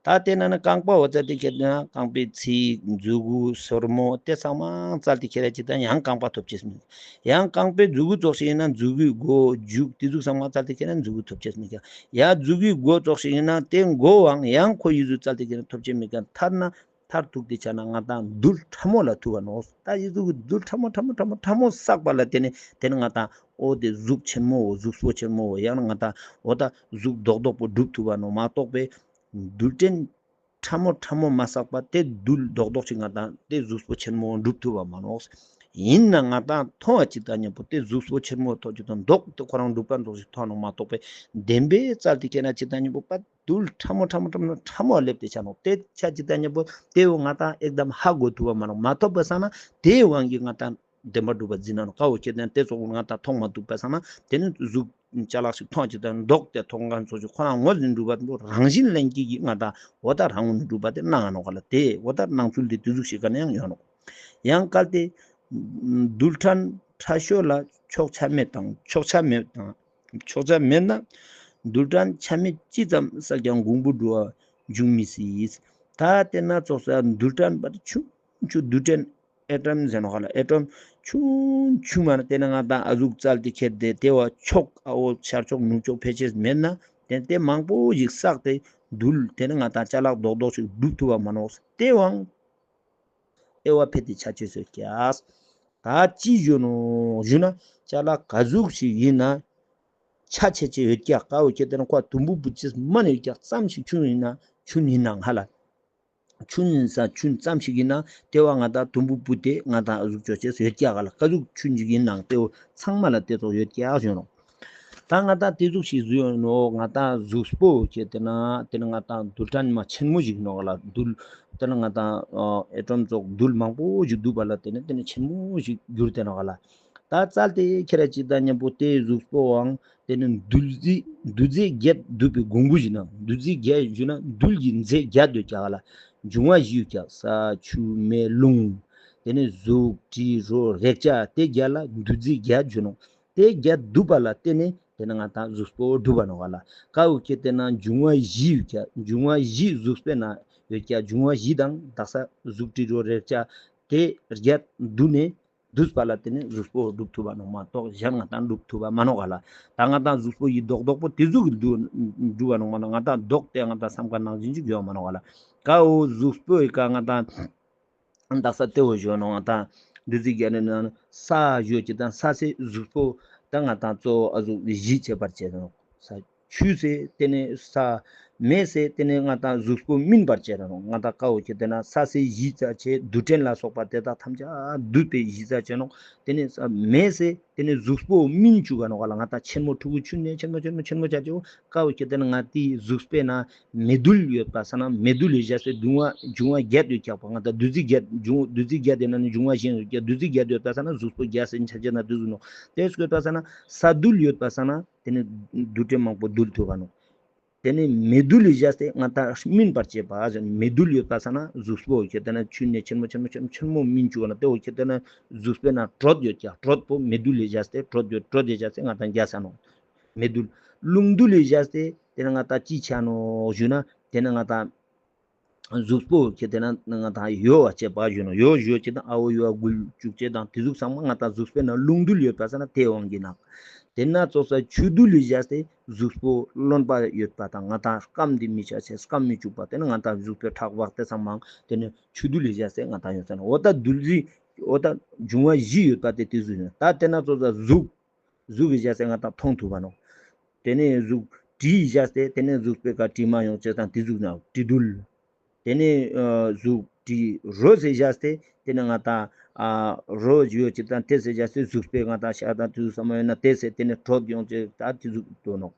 ད་དེ་ན་ནི་རྐང་པའོ་བཙལ་ཏེ་ཁྱེར་ན་རྐང་པའི་ཚིགས་མཛུ་གུ་སོར་མོ་དེ་ཚང་མ་བཙལ་ཏེ་ཁྱེར་ཅིག་དང་ཡང་རྐང་པ་ཐོབ་ཅེས་མིན། ཡང་རྐང་པའི་མཛུ་གུ་ཙོགས་ཤིག་ཡིན་ན་མཛུ་གུའི་མགོ་མཇུག་དེ་ཟུག་ཚང་མ་བཙལ་ཏེ་ཁྱེར་ན་མཛུ་གུ་ཐོབ་ཅེས་མི་ཁྱབ། ཡང་མཛུ་གུའི་མགོ་ཙོགས་ཤིག་ཡིན་ན་དེ་མགོའང་ཡང་ཁོ་ཡི་ཟུག་བཙལ་ཏེ་ཁྱེར་ན་ཐོབ་ཅེས་མི་ཁྱབ། མཐར་ན་མཐར་ཐུག་དེ་ཆ་ན་ང་ཏང་རྡུལ་ཕྲ་མོ་ལ་ཐུག་པ་ནོག་ད་ཡི་ཟུག་གི་རྡུལ་ཕྲ་མོ་ཕྲ་མོ་ཕྲ་མོ་ཕྲ་མོ་བསགས་པ་ལ་དེ་ནི་དེ་ནི་ང་ཏང་འོ་དེ་གཟུགས་ཆེན་མོ་འོ་གཟུགས་པོ་ཆེན་མོ་འོ་ཡང་ན་ང་ཏང་འོ་ད་གཟུགས་རྡོག་རྡོག་པོ་གྲུབ་ཐུབ་པ་ནོག་མ་གཏོགས་པའི་རྡུལ་ཕྲན་ཕྲ་མོ་ཕྲ་མོ་མ་བསགས་པ་དེ་རྡུལ་རྡོག་རྡོག་ཅིག་ང་ཏང་དེ་གཟུགས་པོ་ཆེན་མོ་འགྲུབ་ཐུབ་པ་མ་ནོག་ཡིན་ན་ང་ཏང་མཐོང་བ་ཅིག་དང་མཉམ་པོ་དེ་གཟུགས་པོ་ཆེན་མོ་ཐོག་ཅིག་དང་མདོག་དེ་ཁོ་རང་འགྲུབ་པ་འདོག་ཅིག་མཐོང་ནོག་མ་གཏོགས་པའི་བདེན་པའི་བཙལ་ཏེ་ཁྱེར་ན་ཅིག་དང་མཉམ་པོ་པ་རྡུལ་ཕྲ་མོ་ཕྲ་མོ་ཕྲ་མོ་ཕྲ་མོ་སླེབས་ཏེ་ཆ་ནོག་དེ་ཆ་ཅིག་དང་མཉམ་པོ་དེ་བོ་ང་ཏང་ཨེག་དམ་ཧ་གོ་ཐུབ་པ་མ་ནོག་མ་ཐོབ་པ་སང་ན་དེའི་དབང་གིས་ང་ཏང་བདེན་པ་གྲུབ་པ་འཛིན་ན་ནོག་ཀ་བོ་ཁྱེར་ཏེ་ན་དེ་ཙོགས་ང་ཏང་མཐོང་མ་ཐུབ་པ་སང་ན་དེ་ནི་གཟུགས་ཅ་ལག་ཞིག་མཐོང་ཅིག་དང་མདོག་དེ་མཐོང་མཁན་ཙོགས་ཤིག་ཁོ་རང་ངོས་ཟིན་གྲུབ་པ་དེ་རང་བཞིན་ལྷན་སྐྱེས་ཀྱིས་ང་ཏང་འོ་ད་རང་ངོས་ནས་གྲུབ་པ་དེ་སྣང་ང་ནོག་ག་ལ། དེ་འོ་ད་སྣང་ཚུལ་དེ་དེ་ཟུག་ཞིག་ག་ནས་ཡང་ཡོང་ནོག་ཡང་གལ་ཏེ་རྡུལ་ཕྲན་ཕྲ་ཤོས་ལ་ཕྱོགས་ཆ་མེད་དང་ཕྱོགས་ཆ་མེད་དང་ཕྱོགས་ཆ་མེད་ན་རྡུལ་ཕྲན་ཆ་མེད་ཅི་ཙམ་བསགས་ཀྱང་གོང་བུ་འགྲོ་བ་འབྱུང་མི་སྲིད། ད་དེ་ན་ཙོགས་ས་རྡུལ་ཕྲན་པར་ཆུང་ཆུང་རྡུལ་ཕྲན་ཨེ་ཊོམ་ཟེར་ནོག་ག་ལ། ཨེ་ཊོམ་ཆུང་ཆུང་མ་ན་དེ་ན་ང་ཏང་ཨ་ཟུག་བཙལ་ཏེ་ཁྱེར་ཏེ་དེ་བ་ཕྱོགས་ཨ་བོ་ཤར་ཕྱོགས་ནུབ་ཕྱོགས་ཕལ་ཆེར་མེད་ན་དེ་དེ་མང་པོ་ཞིག་བསགས་ཏེ་རྡུལ་དེ་ན་ང་ཏང་ཅ་ལག་རྡོག་རྡོག་ཞིག་གྲུབ་ཐུབ་པ་མ་ནོག་དེ་བའང་དབྱེ་བ་ཕྱེ་སྟེ་ཆ་ཅེས་ཡོད་ཀྱག་ད་ཅི་ཞུ་ནོག་ཞུ་ན་ཅ་ལག་ག་ཟུག་ཞིག་ཡིན་ན་ཆ་ཆེ་ཆེ་ཡོད་ཀྱག་ཀ་བོ་ཁྱེར་ཏེ་ན་ཁོ་དུམ་བུ་བུ་ཅིག་མ་ནི་ཡོད་ཀྱག་ཙམ་ཞིག་ཆུན་ཡིན་ན་ཆུན་ཡིན་ནའང་ཧ་ལ། ཆུན་ས་ཆུན་ཙམ་ཞིག་ཡིན་ན་དེ་བ་ང་ཏང་དུམ་བུ་བུ་དེ་ང་ཏང་ཨ་ཟུག་ཅོ་ཅེས་ཡོད་ཀྱག་ག་ལ། ཀ་ཟུག་ཆུན་ཞིག་ཡིན་ནའང་དེ་བོ་ཚང་མ་ལ་དེ་ཙོགས་ཡོད་ཀྱག་ཞུ་ནོག་ད་ང་ཏང་ཏེ་ཟུག་ཞིག་ཟུག་ཡོང་ནོག། ང་ཏང་གཟུགས་པོ་ཁྱེར་ཏེ་ན་ཏེ་ནེ་ང་ཏང་རྡུལ་ཕྲན་མ་ཆེན་མོ་ཞིག་ནོག་ག་ལ། རྡུལ་ཏེ་ནེ་ང་ཏང་ཨེ་ཊོམ་ཙོགས་རྡུལ་མང་པོ་ཞིག་འདུས་པ་ལ་ཏེ་ནེ་ཏེ་ནེ་ཆེན་མོ་ཞིག་གྱུར་ཏེ་ནོག་ག་ལ། ད་ཙལ་ཏེ་ཁྱེར་ར་ཅིག་ད་ཉམ་པོ་ཏེ་གཟུགས་པོའང་ཏེ་ནེ་རྡུལ་རྫས་རྡུལ་རྫས་བརྒྱད་འདུས་པའི་གོང་བུ་ཞིག་ན། རྡུལ་རྫས་བརྒྱད་ཞུ་ན་རྡུལ་གྱི་རྫས་བརྒྱད་ཡོད་ཀྱག་ག་ལ། འབྱུང་བ་བཞི་ཡོད་ཀྱག། ས་ཆུ་མེ་རླུང་། ཏེ་ནེ་གཟུགས་དྲི་རོ་རེག་བྱ་ཏེ་བརྒྱད་ལ་རྡུལ་རྫས་བརྒྱད་ཞུ་ནོག། ཏེ་བརྒྱད་འདུས་པ་ལ་བརྟེན་ནས་ཏེ་ནེ་ང་ཏང་གཟུགས་པོ་གྲུབ་པ་ནོག་ག་ལ། ཀ་བོ་ཁྱེར་ཏེ་ན་འབྱུང་བ་བཞི་ཡོད་ཀྱག། འབྱུང་བ་བཞི་གཟུགས་པོའི་ནང་ཡོད་ཀྱག། འབྱུང་བ་བཞི་དང་དག་ས་གཟུགས་དྲི་རོ་རེག་བྱ་ཏེ་བརྒྱད་འདུས་ནས་འདུས་པ་ལ་བརྟེན་ནས་གཟུགས་པོ་གྲུབ་ཐུབ་པ་ནོག་མ་གཏོགས་གཞན་ང་ཏང་གྲུབ་ཐུབ་པ་མ་ནོག་ག་ལ། ད་ང་ཏང་གཟུགས་པོ་ཡི་རྡོག་རྡོག་པོ་ཏེ་ཟུག་གི་གྲུབ་པ་ནོག་མ་ནོག། ང་ཏང་རྡོག་ཏེ་ང་ཏང་བསམ་ཁ་ནང་བཞིན་ཅིག་ཡོད་མ་ནོག་ག་ལ། ཀ་བོ་གཟུགས་པོའི་ཀ་ང་ཏང་དག་ས་ཏེ་བོ་ཞུ་ནོག། ང་ཏང་རྡུལ་རྫས་བརྒྱད་ནི་ནང་ས་ཞུ་ཅིག་དང་ས་སེ་གཟུགས་པོ་ད་ང་ཏང་གཙོ་བོ་ཨ་ཟུག་བཞི་ཆེ་བར་བྱེད་ནོག། ས་ཆུ་སེ་ཏེ་ནེ་ས་མེ་སེ་ཏེ་ནེ་ང་ཏང་གཟུགས་པོ་སྨིན་པར་བྱེད་ནོག། ང་ཏང་ཀ་བོ་ཁྱེར་ཏེ་ན་ས་སེ་བཞི་ཙ་ཆེ་རྡུལ་ཕྲན་ལ་སོགས་པ་ཏེ་དག་ཐམས་ཅད་འདུས་པའི་བཞི་ཙ་ཆེ་ནོག། ཏེ་ནེ་ས་མེ་སེ་ཏེ་ནེ་གཟུགས་པོ་སྨིན་བཅུག་ག་ནོག་ག་ལ། ང་ཏང་ཆེན་མོ་ཕྲུ་གུ་ཆུན་ནེ་ཆེན་མོ་ཆེན་མོ་ཆེན་མོ་ཆ་ཅེ་བོ་ཀ་བོ་ཁྱེར་ཏེ་ན་ང་ཏིའི་གཟུགས་པོའི་ནང་མེ་རྡུལ་ཡོད་པ་སང་ན་མེ་རྡུལ་ལས་བཞག་སྟེ་འབྱུང་བ་འབྱུང་བ་བརྒྱད་ཡོད་ཀྱག་པ། ང་ཏང་རྡུལ་རྫས་བརྒྱད་འབྱུང་རྡུལ་རྫས་བརྒྱད་ཡོད་ན་ནི་འབྱུང་བ་གཞན་ཡོད་ཀྱག། རྡུལ་རྫས་བརྒྱད་ཡོད་པ་སང་ན་གཟུགས་པོ་བརྒྱད་ཟེར་ཆ་ཅེ་ན་ཏེ་ཟུག་ནོག། ཏེ་ཡོད་པ་སང་ན་ས་རྡུལ་ཡོད་པ་སང་ན་ཏེ་ནེ་རྡུལ་ཕྲན་མང་པོ་འདུས་ཐུབ་ག་ནོག། ཏེ་ནེ་མེ་རྡུལ་ལས་བཞག་སྟེ་ང་ཏང་སྨིན་པར་བྱེད་པ་ཟེར་མེ་རྡུལ་ཡོད་པ་སང་ན་གཟུགས་པོ་ཁྱེར་ཏེ་ན་ཆུན་ནེ་ཆེན་མོ་ཆེན་མོ་ཆེན་མོ་ཆེན་མོ་སྨིན་བཅུག་ག་ནོག། ཏེ་བོ་ཁྱེར་ཏེ་ན་གཟུགས་པོའི་ནང་དྲོད་ཡོད་ཀྱག། དྲོད་པོ་མེ་རྡུལ་ལས་བཞག་སྟེ་དྲོད་ཡོད་དྲོད་ལས་བཞག་སྟེ་ང་ཏང་རྒྱས་ས་ནོག། མེ་རྡུལ། རླུང་རྡུལ་ལས་བཞག་སྟེ་ཏེ་ནེ་ང་ཏང་ཅི་ཆ་ནོག་ཞུ་ན་ཏེ་ནེ་ང་ཏང་གཟུགས་པོ་ཁྱེར་ཏེ་ན་ང་ཏང་གཡོ་བ་བྱེད་པ་ཞུ་ནོག། གཡོ་ཞུ་ཅེ་དང་ཨ་བོ་གཡོ་བ་འགུལ་བཅུག་ཅེ་དང་ཏེ་ཟུག་ཚང་མ་ང་ཏང་གཟུགས་པོའི་ནང་རླུང་རྡུལ་ཡོད་པ་སང་ན་ཏེ་དབང་གིས་ནོག། ཏེ་ནེ་ཙོགས་ས་ཆུ་རྡུལ་ལས་བཞག་སྟེ་གཟུགས་པོ་རློན་པ་ཡོད་པ་དང་ང་ཏང་སྐམ་སྟེ་མི་ཆ་ཅེས་སྐམ་མི་བཅུག་པ་ཏེ་ནེ་ང་ཏང་གཟུགས་པོའི་ཁྲག་འབག་ཏེ་ཚང་མ་ཏེ་ནེ་ཆུ་རྡུལ་ལས་བཞག་སྟེ་ང་ཏང་ཡོང་ས་ནོག། འོ་ད་རྡུལ་རྫས་འོ་ད་འབྱུང་བ་བཞི་ཡོད་པ་ཏེ་ཏེ་ཟུག་ཡིན། ད་ཏེ་ནེ་ཙོགས་ས་གཟུགས་གཟུགས་ཀྱི་བཞག་སྟེ་ང་ཏང་མཐོང་ཐུབ་པ་ནོག། ཏེ་ནེ་གཟུགས་དྲི་བཞག་སྟེ་ཏེ་ནེ་གཟུགས་པོའི་ཀ་དྲི་མ་ཡོང་ཅེས་དང་ཏེ་ཟུག་ནོག། དྲི་རྡུལ། ཏེ་ནེ་ཨ་གཟུགས་དྲི་རོ་སེ་བཞག་སྟེ་ཏེ་ནེ་ང་ཏང་ཨ་རོ་ཡོད་ཅེས་དང་ཏེ་སེ་བཞག་སྟེ་གཟུགས་པོའི་ང་ཏང་ཤ་དང་ཏེ་ཟུག་ཚང་མ་ཡོད་ན་ཏེ་སེ་ཏེ་ནེ་དྲོད་ཡོང་ཅེས་དང་ཏེ་ཟུག་དོ་ནོག།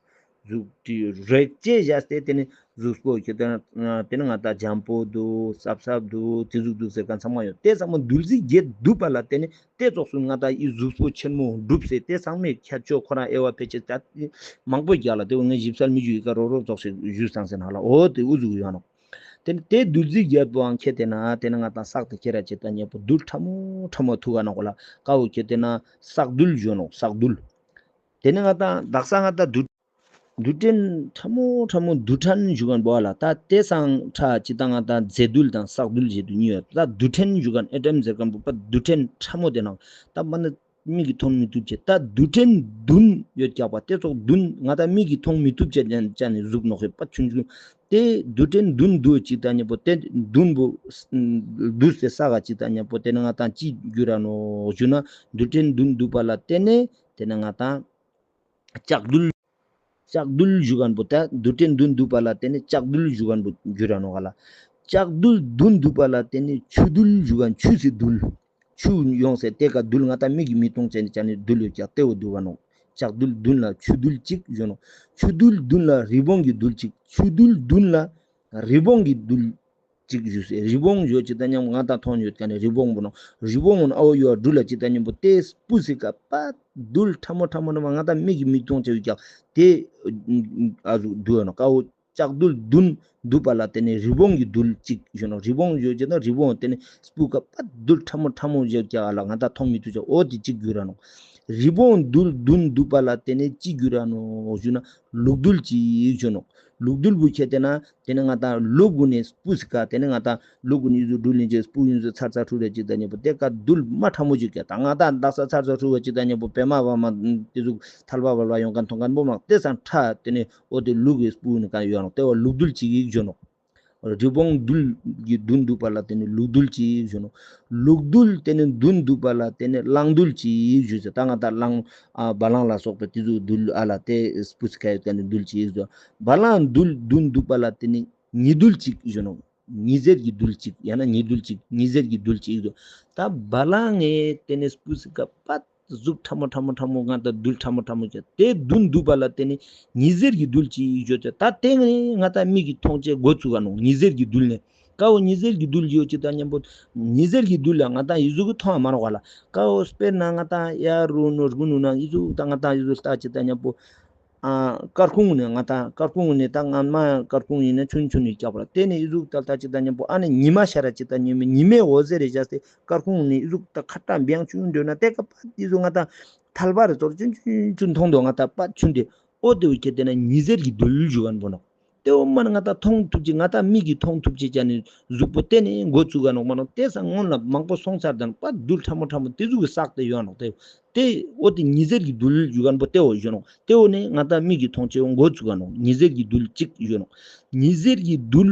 གཟུགས་དྲི་རེག་བྱའི་བཞག་སྟེ་ཏེ་ནེ་གཟུགས་པོ་ཁྱེར་ཏེ་ན་ཏེ་ནེ་ང་ཏང་འཇམ་པོ་འདུག་སྲབ་སྲབ་འདུག་ཏེ་ཟུག་འདུག་ཟེར་མཁན་ཚང་མ་ཡོད། ཏེ་ཚང་མ་རྡུལ་རྫས་བརྒྱད་འདུས་པ་ལ་བརྟེན་ནས་ཏེ་ཙོགས་སུ་ང་ཏང་ཨི་གཟུགས་པོ་ཆེན་མོ་གྲུབ་སྟེ་ཏེ་ཚང་མའི་ཁྱད་ཆོས་ཁོ་རང་དབྱེ་བ་ཕལ་ཆེར་ད་མང་པོ་རྒྱག་ལ་ཏེ་བོ་ངས་ཞིབ་གསལ་མི་ཞུ་ཡི་ཀ་རོ་རོ་ཙོགས་ཤིག་ཞུས་སང་ཟེར་ན་ལ་འོ་ཏེ་འུ་ཟུག་ཡོད་ནོག། ཏེ་ནེ་ཏེ་རྡུལ་རྫས་བརྒྱད་པོའང་ཁྱེར་ཏེ་ན་ཏེ་ནེ་ང་ཏང་བསགས་ཏེ་ཁྱེར་ར་ཅེས་དང་མཉམ་པོ་རྡུལ་ཕྲ་མོ་ཕྲ་མོ་ཐུག་ག་ནོག་ག་ལ། ཀ་བོ་ཁྱེར་ཏེ་ན་བསགས་རྡུལ་ཞུ་ནོག། བསགས་རྡུལ། ཏེ་ནེ་ང་ཏང་དག་ས་ང་ཏང་རྡུལ་རྡུལ་ཕྲན་ཕྲ་མོ་ཕྲ་མོ་རྡུལ་ཕྲན་ཞུ་མཁན་པོ་ཨ་ལ། ད་ཏེ་སང་ཕྲ་ཅིག་ད་ང་ཏང་རྫས་རྡུལ་དང་བསགས་རྡུལ་ཞེས་དུ་གཉིས་ཡོད། ད་རྡུལ་ཕྲན་ཞུ་མཁན་ཨེ་ཊམ་ཟེར་མཁན་པོ་པ་རྡུལ་ཕྲན་ཕྲ་མོ་ཏེ་ནང་ད་མ་ནི་མིག་གིས་མཐོང་མི་ཐུབ་ཅེས། ད་རྡུལ་ཕྲན་བདུན་ཡོད་ཀྱག་པ། ཏེ་ཙོགས་བདུན་ང་ཏང་མིག་གིས་མཐོང་མི་ཐུབ་ཅེས་ཅན་ཅན་ནི་གཟུགས་ནོག་ཧེ་པ་ཆུང་ཆུང་། ཏེ་རྡུལ་ཕྲན་བདུན་འདུས་ཅིག་ད་མཉམ་པོ་ཏེ་བདུན་པོ་འདུས་ཏེ་བསགས་ཅིག་ད་མཉམ་པོ་ཏེ་ནེ་ང་ཏང་ཅི་འགྱུར་ར་ནོག་ཞུ་ན་རྡུལ་ཕྲན་བདུན་འདུས་པ་ལ་བརྟེན་ནས་ཏེ་ནེ་ང་ཏང་ལྕགས་རྡུལ། ལྕགས་རྡུལ་ཞུ་མཁན་པོ་ད་རྡུལ་ཕྲན་བདུན་འདུས་པ་ལ་བརྟེན་ནས་ལྕགས་རྡུལ་ཞུ་མཁན་པོ་འགྱུར་ར་ནོག་ག་ལ། ལྕགས་རྡུལ་བདུན་འདུས་པ་ལ་བརྟེན་ནས་ཆུ་རྡུལ་ཞུ་མཁན་ཆུ་སི་རྡུལ། ཆུ་ཡོང་སེ་ཏེ་ཀ་རྡུལ་ང་ཏང་མིག་གིས་མི་མཐོང་ཅེས་ཅན་ནི་རྡུལ་ཡོད་ཀྱག་ཏེ་བོ་འདུས་པ་ནོག། ལྕགས་རྡུལ་བདུན་ལ་ཆུ་རྡུལ་གཅིག་ཞུ་ནོག། ཆུ་རྡུལ་བདུན་ལ་རི་བོང་གི་རྡུལ་གཅིག། ཆུ་རྡུལ་བདུན་ལ་རི་བོང་གི་རྡུལ་གཅིག་ཞུ་སེ། རི་བོང་ཞུ་ཅིག་ད་མཉམ་ང་ཏང་མཐོང་ཡོད་མཁན་ནི་རི་བོང་པོ་ནོག། རི་བོང་ཨ་བོ་ཡོད་རྡུལ་ལ་ཅིག་ད་མཉམ་པོ་ཏེ་སྤུ་སི་ཀ་པ་རྡུལ་ཕྲ་མོ་ཕྲ་མོ་ནི་མ་ང་ཏང་མིག་གིས་མི་མཐོང་ཅེས་ཡོད་ཀྱག་ཏེ་ཨ་ཟུག་འདུས་པ་ནོག། ཀ་བོ་ལྕགས་རྡུལ་བདུན་འདུས་པ་ལ་བརྟེན་ནས་རི་བོང་གི་རྡུལ་གཅིག་ཞུ་ནོག། རི་བོང་ཞུ་ཅིག་ན་རི་བོང་ཏེ་ནེ་སྤུ་ཀ་པ་རྡུལ་ཕྲ་མོ་ཕྲ་མོ་ཞིག་ཀྱག་ཨ་ལ་ང་ཏང་མཐོང་མི་ཐུབ་ཅེས་འོ་ཏེ་གཅིག་འགྱུར་ར་ནོག། རི་བོང་རྡུལ་བདུན་འདུས་པ་ལ་བརྟེན་ནས་ཅི་འགྱུར་ར་ནོག་ཞུ་ན་ལུག་རྡུལ་གཅིག་ཞུ་ནོག། ལུག་རྡུལ་བོ་ཁྱེར་ཏེ་ན་ཏེ་ནེ་ང་ཏང་ལུག་གུན་ནི་སྤུ་སི་ཀ་ཏེ་ནེ་ང་ཏང་ལུག་གུན་ནི་ཡུ་ཟུག་རྡུལ་ལེན་ཅེས་སྤུ་ཡུ་ཟུག་ཚར་ཚར་འཁྲུ་རེ་ཅིག་ད་མཉམ་པོ་ཏེ་ཀ་རྡུལ་མ་ཕྲ་མོ་ཞིག་ཀྱག། ད་ང་ཏང་དག་ས་ཚར་ཚར་འཁྲུ་བ་ཅིག་ད་མཉམ་པོ་པད་མ་བ་མ་ཏེ་ཟུག་ཐལ་བ་བལ་བ་ཡོང་མཁན་མཐོང་མཁན་པོ་མ་ཏེ་སང་ཕྲ་ཏེ་ནེ་འོ་ཏེ་ལུག་གི་སྤུ་ནི་ཀ་ཡོད་ནོག། ཏེ་བོ་ལུག་རྡུལ་གཅིག་ཞུ་ནོག། རི་བོང་རྡུལ་གྱི་བདུན་འདུས་པ་ལ་ཏེ་ནེ་ལུག་རྡུལ་གཅིག་ཞུ་ནོག། ལུག་རྡུལ་ཏེ་ནེ་བདུན་འདུས་པ་ལ་ཏེ་ནེ་གླང་རྡུལ་གཅིག་ཞུ་ཟེར། ད་ང་ཏང་གླང་ཨ་བ་ལང་ལ་སོགས་པའི་ཏེ་ཟུག་རྡུལ་ཨ་ལ་ཏེ་སྤུ་སི་ཀ་ཡོད་མཁན་ནི་རྡུལ་གཅིག་ཞུ། བ་ལང་རྡུལ་བདུན་འདུས་པ་ལ་ཏེ་ནེ་ཉི་རྡུལ་གཅིག་ཞུ་ནོག། ཉི་ཟེར་གྱི་རྡུལ་གཅིག་ཡང་ན་ཉི་རྡུལ་གཅིག་ཉི་ཟེར་གྱི་རྡུལ་གཅིག་ཞུ། ད་བ་ལང་ངི་ཏེ་ནེ་སྤུ་སི་ཀ་པ་ གཟུགས་ཕྲ་མོ་ཕྲ་མོ་ཕྲ་མོ་ང་ཏང་རྡུལ་ཕྲ་མོ་ཕྲ་མོ་ཅིག་དེ་རྡུལ་འདུས་པ་ལ་བརྟེན་ནས་ཉི་ཟེར་གྱི་རྡུལ་ཅིག་ཡོད་ཅེས། ད་དེ་ནི་ང་ཏང་མིག་གིས་མཐོང་ཅེས་འགོ་བཙུགས་ག་ནོག། ཉི་ཟེར་གྱི་རྡུལ་ནས། ཀ་བོ་ཉི་ཟེར་གྱི་རྡུལ་ཡོད་ཅིག་དང་མཉམ་པོ། ཉི་ཟེར་གྱི་རྡུལ་ལ་ང་ཏང་ཡི་ཟུག་གི་མཐོང་བ་མ་ནོག་ག་ལ། ཀ་བོ་དཔེར་ན་ང་ཏང་ཡ་རུ་ནུ་རྒུ་ནུ་ན་ཡི་ཟུག་ད་ང་ཏང་ཡི་ཟུག་ལྟ་ཅིག་དང་མཉམ་པོ། ཨ་སྐར་ཁུང་ནས་ང་ཏང་སྐར་ཁུང་ནས་ད་ང་མ་སྐར་ཁུང་ཡིན་ན་ཆུན་ཆུན་ནས་རྒྱག་པ་ལ་དེ་ནས་ཡི་ཟུག་ལྟ་ལྟ་ཅིག་དང་མཉམ་པོ་ཨ་ནི་ཉི་མ་ཤར་ར་ཅིག་དང་མཉམ་པོ་ཉི་མའི་འོད་ཟེར་རེ་བཞག་སྟེ་སྐར་ཁུང་ནས་ཡི་ཟུག་ད་ཁ་ཏ་འབྱང་ཆུན་འདོད་ན་དེ་ཀ་པ་ཡི་ཟུག་ང་ཏང་ཐལ་བ་རེ་ཚོར་ཆུན་ཆུན་ཆུན་མཐོང་དོ་ང་ཏང་པ་ཆུན་ཏེ། འོ་དེ་བོ་ཁྱེར་ཏེ་ན་ཉི་ཟེར་གྱི་རྡུལ་ཞུ་ག་ནོག་པོ་ནོག། དེ་འོ་མ་ན་ང་ཏང་མཐོང་ཐུབ་ཅེས་ང་ཏང་མིག་གིས་མཐོང་ཐུབ་ཅེས་ཅན་ནི་གཟུགས་པོ་དེ་ནས་འགོ་བཙུགས་ག་ནོག་མ་ནོག། དེ་སང་སྔོན་ལ་མང་པོ་སོང་ཚར་དང་པ་རྡུལ་ཕྲ་མོ་ཕྲ་མོ་དེ་ཟུག་གི་བསགས་ཏེ་ཡོད་ནོག། དེ་དེ་འོ་དེ་ཉི་ཟེར་གྱི་རྡུལ་ཞུ་ག་ནོག་པོ་དེ་འོ་ཞུ་ནོག། དེ་འོ་ནས་ང་ཏང་མིག་གིས་མཐོང་ཅེས་འགོ་བཙུགས་ག་ནོག། ཉི་ཟེར་གྱི་རྡུལ་གཅིག་ཞུ་ནོག། ཉི་ཟེར་གྱི་རྡུལ་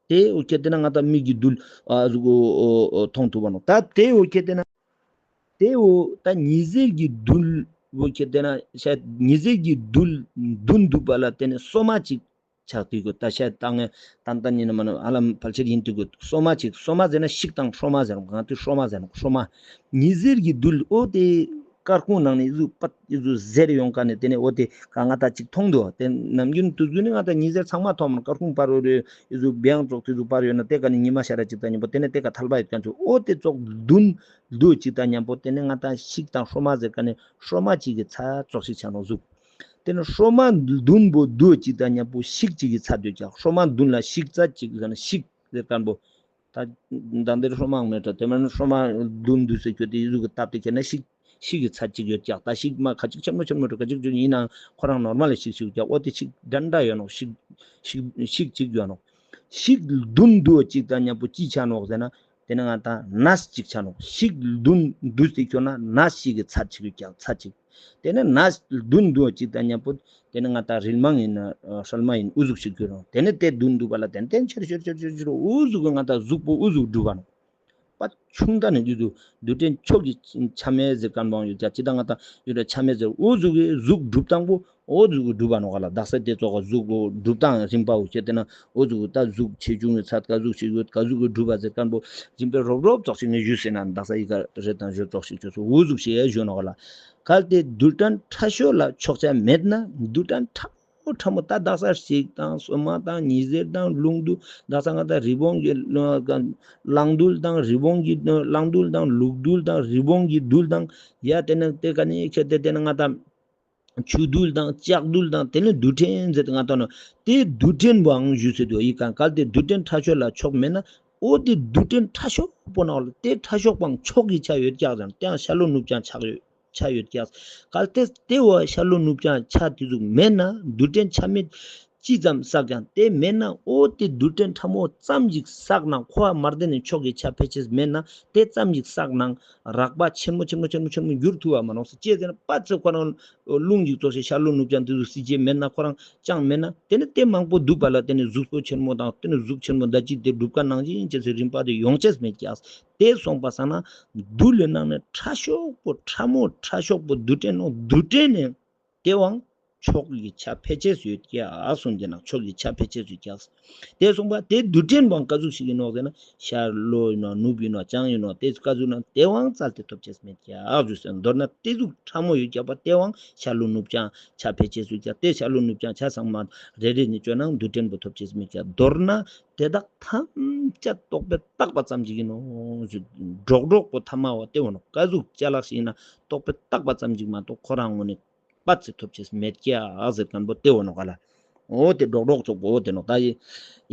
དེ་འོ་ཁྱེར་ཏེ་ན་ང་ཏང་མིག་གི་རྡུལ་ཨ་ཟུག་འོ་འོ་འོ་མཐོང་ཐུབ་བ་ནོག། ད་དེ་འོ་ཁྱེར་ཏེ་ན་དེ་འོ་ད་ཉི་ཟེར་གྱི་རྡུལ་འོ་ཁྱེར་ཏེ་ན་ཤ་ཉི་ཟེར་གྱི་རྡུལ་རྡུལ་འདུས་པ་ལ་བརྟེན་ནས་སོ་མ་གཅིག་ཆགས་ཏེ་གོ། ད་ཤ་ཏང་ངེ་ཏན་ཏན་ཡིན་ན་མ་ན་ཧ་ལམ་ཕལ་ཆེར་ཡིན་ཏེ་གོ། སོ་མ་གཅིག་སོ་མ་ཟེར་ན་ཤིག་དང་སྲོ་མ་ཟེར་ནོག། གང་དུ་སྲོ་མ་ཟེར་ནོག། སྲོ་མ་ཉི་ཟེར་གྱི་རྡུལ་འོ་དེ་སྐར་ཁུང་ནང་ནས་ཡི་ཟུག་པད་ཡི་ཟུག་ཟེར་ཡོང་ཀ་ནས་དེ་ནས་འོ་དེ་ག་ང་ཏང་གཅིག་མཐོང་དུག། དེ་ནམ་རྒྱུན་དུས་རྒྱུན་ནི་ང་ཏང་ཉི་ཟེར་ཚང་མ་མཐོང་མ་ནོག། སྐར་ཁུང་པར་རོ་རེ་ཡི་ཟུག་བེང་ཙོག་དེ་ཟུག་པར་ཡོད་ན་དེ་ག་ནས་ཉི་མ་ཤར་ར་ཅིག་དང་མཉམ་པོ་དེ་ནས་དེ་ག་ཐལ་བ་ཡོད་ཀ་ནས་འོ་དེ་ཙོག་རྡུལ་འདུས་ཅིག་དང་མཉམ་པོ་དེ་ནས་ང་ཏང་ཤིག་དང་སྲོ་མ་ཟེར་ཀ་ནས་སྲོ་མ་གཅིག་གི་ཚད་ཙོག་ཞིག་ཆ་ནོག་གཟུགས། དེ་ནས་སྲོ་མ་རྡུལ་པོ་འདུས་ཅིག་དང་མཉམ་པོ་ཤིག་གཅིག་གི་ཚད་འདུས་ཀྱག། སྲོ་མ་རྡུལ་ལ་ཤིག་ཚད་གཅིག་ཟེར་ན་ཤིག་ཟེར་ཀ་ནས་པོ། ད་ད་འདིར་སྲོ་མའང་མེད་དོ། དེ་མ་ནི་སྲོ་མ་རྡུལ་འདུས་ཟེར་རྒྱུ་དེ་ཡི་ཟུག་གི་སྟབས་དེ་ཁྱེར་ན་ཤིག་ཤིག་གི་ཚད་གཅིག་ཡོད་ཀྱག། ད་ཤིག་མ་ཁ་ཅིག་ཆེན་མོ་ཆེན་མོ་རུ་ཁ་ཅིག་ཅུང་ཡིན་ནའང་ཁོ་རང་ནོར་མལ་ལ་ཤིག་ཤིག་ཀྱག། འོ་དེ་ཤིག་འདྲ་འདྲ་ཡོད་ནོག། ཤིག་ཤིག་ཤིག་གཅིག་ཡོད་ནོག། ཤིག་རྡུལ་འདུས་གཅིག་དང་མཉམ་པོ་ཅི་ཆ་ནོག་ཟེར་ན། དེ་ནི་ང་ཏང་ནས་གཅིག་ཆ་ནོག། ཤིག་རྡུལ་འདུས་ཏེ་ཁྱོད་ན་ནས་ཤིག་གི་ཚད་གཅིག་ཡོད་ཀྱག། ཚད་གཅིག། དེ་ནི་ནས་རྡུལ་འདུས་གཅིག་དང་མཉམ་པོ་དེ་ནི་ང་ཏང་རིལ་མང་ཡིན་ན་སྲན་མ་ཡིན་འུ་ཟུག་ཞིག་གྱུར་རོ། དེ་ནི་དེ་རྡུལ་འདུས་པ་ལ་ཏན་ཏན་ཆེར་ཆེར་ཆེར་ཆེར་འུ་ཟུག་གི་ང་ཏང་གཟུགས་པོ་འུ་ཟུག་གྲུབ་བ་ནོག། པ་ཆུང་ད་ནི་རྒྱུ་དུ་རྡུལ་ཕྲན་མཆོག་གི་ཆ་མེད་ཟེར་ཁན་བོ་ཡོད་ཀྱག། ཅི་ད་ང་ཏང་ཡོད་ལ་ཆ་མེད་ཟེར་འུ་ཟུག་གི་གཟུགས་གྲུབ་སྟངས་པོ་འོ་ཟུག་གི་གྲུབ་པ་ནོག་ག་ལ། དག་ས་དེ་ཙོགས་གཟུགས་པོ་གྲུབ་སྟངས་རིམ་པ་འོ་ཁྱེར་ཏེ་ན་འོ་ཟུག་གི་ད་གཟུགས་ཆེ་ཆུང་གི་ཚད་ག་ཟུག་ཞིག་ཡོད་ག་ཟུག་གི་གྲུབ་པ་ཟེར་ཁན་བོ་རིམ་པས་རོབ་རོབ་ཙོགས་ཤིག་ངས་ཞུས་ཟེར་ན་དག་ས་ཡི་ག་རེ་དང་ཞོ་ཙོགས་ཤིག་ཅོས་སོ་འུ་ཟུག་ཞིག་ཡ་ཞུ་ནོག་ག་ལ། གལ་ཏེ་རྡུལ་ཕྲན་ཕྲ་ཤོས་ལ་ཕྱོགས་ཆ་མེད་ན་རྡུལ་ཕྲན་ཕྲ་མོ་ཕྲ་མོ་ད་དག་ས་ཤིག་དང་སོ་མ་དང་ཉི་ཟེར་དང་རླུང་རྡུལ་དག་ས་ང་ཏང་རི་བོང་གི་གླང་རྡུལ་དང་རི་བོང་གི་གླང་རྡུལ་དང་ལུག་རྡུལ་དང་རི་བོང་གི་རྡུལ་དང་ཡ་དེ་ནི་དེ་ག་ནི་ཁྱེར་ཏེ་དེ་ནི་ང་ཏང་ཆུ་རྡུལ་དང་ལྕགས་རྡུལ་དང་དེ་ནི་རྡུལ་ཕྲན་ཟེར་ཏེ་ང་ཏང་ནོག། དེ་རྡུལ་ཕྲན་བོའང་ཞུས་ཟེར་དུག་ཡི་ག་གལ་ཏེ་རྡུལ་ཕྲན་ཕྲ་ཤོས་ལ་ཕྱོགས་མེད་ན་འོ་དེ་རྡུལ་ཕྲན་ཕྲ་ཤོས་པོ་ནང་ལ་དེ་ཕྲ་ཤོས་པོའང་མཆོག་གི་ཆ་ཡོད་ཀྱག་ཟེར་ན་དེའང་ཤར་ལྷོ་ནུབ་བྱང་ཆགས་ཡོད་ཆ་ཡོད་ཀྱག། གལ་ཏེ་དེ་བོ་ཤར་ལྷོ་ནུབ་བྱང་ཆ་དེ་ཟུག་མེད་ན་རྡུལ་ཕྲན་ཆ་མེད་ཅི་ཙམ་བསགས་ཀྱང་དེ་མེད་ན་འོ་དེ་རྡུལ་ཕྲན་ཕྲ་མོ་ཙམ་ཞིག་བསགས་ནང་ཁོ་མར་དེ་ནི་མཆོག་གི་ཆ་ཕལ་ཆེར་མེད་ན་དེ་ཙམ་ཞིག་བསགས་ནང་རགས་པ་ཆེན་མོ་ཆེན་མོ་ཆེན་མོ་ཆེན་མོ་འགྱུར་ཐུབ་བ་མ་ནོག་ཟེར། ཅི་ཟེར་ན་པ་ཚེ་ཁོ་རང་རླུང་ཞིག་ཙོགས་ཤིག་ཤར་ལྷོ་ནུབ་བྱང་དེ་ཟུག་སྲིད་ཅེས་མེད་ན་ཁོ་རང་ཅང་མེད་ན་དེ་ནི་དེ་མང་པོ་འདུས་པ་ལ་དེ་ནི་གཟུགས་པོ་ཆེན་མོ་དང་དེ་ནི་གཟུགས་ཆེན་མོ་ད་ཅི་དེ་གྲུབ་ཀ་ནང་བཞིན་ཅེས་སི་རིམ་པ་དེ་ཡོང་ཅེས་མེད་ཀྱག། དེ་སོང་པ་སང་ན་རྡུལ་ལི་ནང་ནས་ཕྲ་ཤོས་པོ་ཕྲ་མོ་ཕྲ་ཤོས་པོ་རྡུལ་ཕྲན་ནོག། རྡུལ་ཕྲན་ནི་དེ་བོའང་མཆོག་གི་ཆ་ཕལ་ཆེར་ཡོད་ཀྱག་གསུངས་ཏེ་ན་མཆོག་གི་ཆ་ཕལ་ཆེར་ཡོད་ཀྱག། དེ་སོང་པ་དེ་རྡུལ་ཕྲན་བོའང་ག་ཟུག་ཞིག་ཡིན་ནོག་ཟེར་ན་ཤར་ལྷོ་ཡིན་ནོག་ནུབ་ཡིན་ནོག་བྱང་ཡིན་ནོག་དེ་ག་ཟུག་ན་དེ་བོའང་བཙལ་ཏེ་ཐོབ་ཅེས་མེད་ཀྱག་ཞུས་ཟེར། མདོར་ན་དེ་ཟུག་ཕྲ་མོ་ཡོད་ཀྱག་པ་དེ་བོའང་ཤར་ལྷོ་ནུབ་བྱང་ཆ་ཕལ་ཆེར་ཡོད་ཀྱག། དེ་ཤར་ལྷོ་ནུབ་བྱང་ཆ་ཚང་མ་རེ་རེ་ནས་བཅོས་ནའང་རྡུལ་ཕྲན་པོ་ཐོབ་ཅེས་མེད་ཀྱག། མདོར་ན་དེ་དག་ཐམས་ཅད་རྟོག་པས་བཏགས་པ་ཙམ་ཞིག་ཡིན་ནོག་ཞུ། སྒྲོག་སྒྲོག་པོ་ཐ་མ་བོ་དེ་བོ་ནོག། ག་ཟུག་ཅ་ལག་ཞིག་ཡིན་ན་རྟོག་པས་བཏགས་པ་ཙམ་ཞིག་མ་གཏོགས་ཁོ་རང་ངོས་ནས་པ་ཚེ་ཐོབ་ཅེས་མེད་ཀྱག་ཟེར་ཁན་པོ་དེ་བོ་ནོག་ག་ལ། འོ་དེ་སྒྲོག་སྒྲོག་ཙོགས་པོ་འོ་དེ་ནོག། ད་ཡི་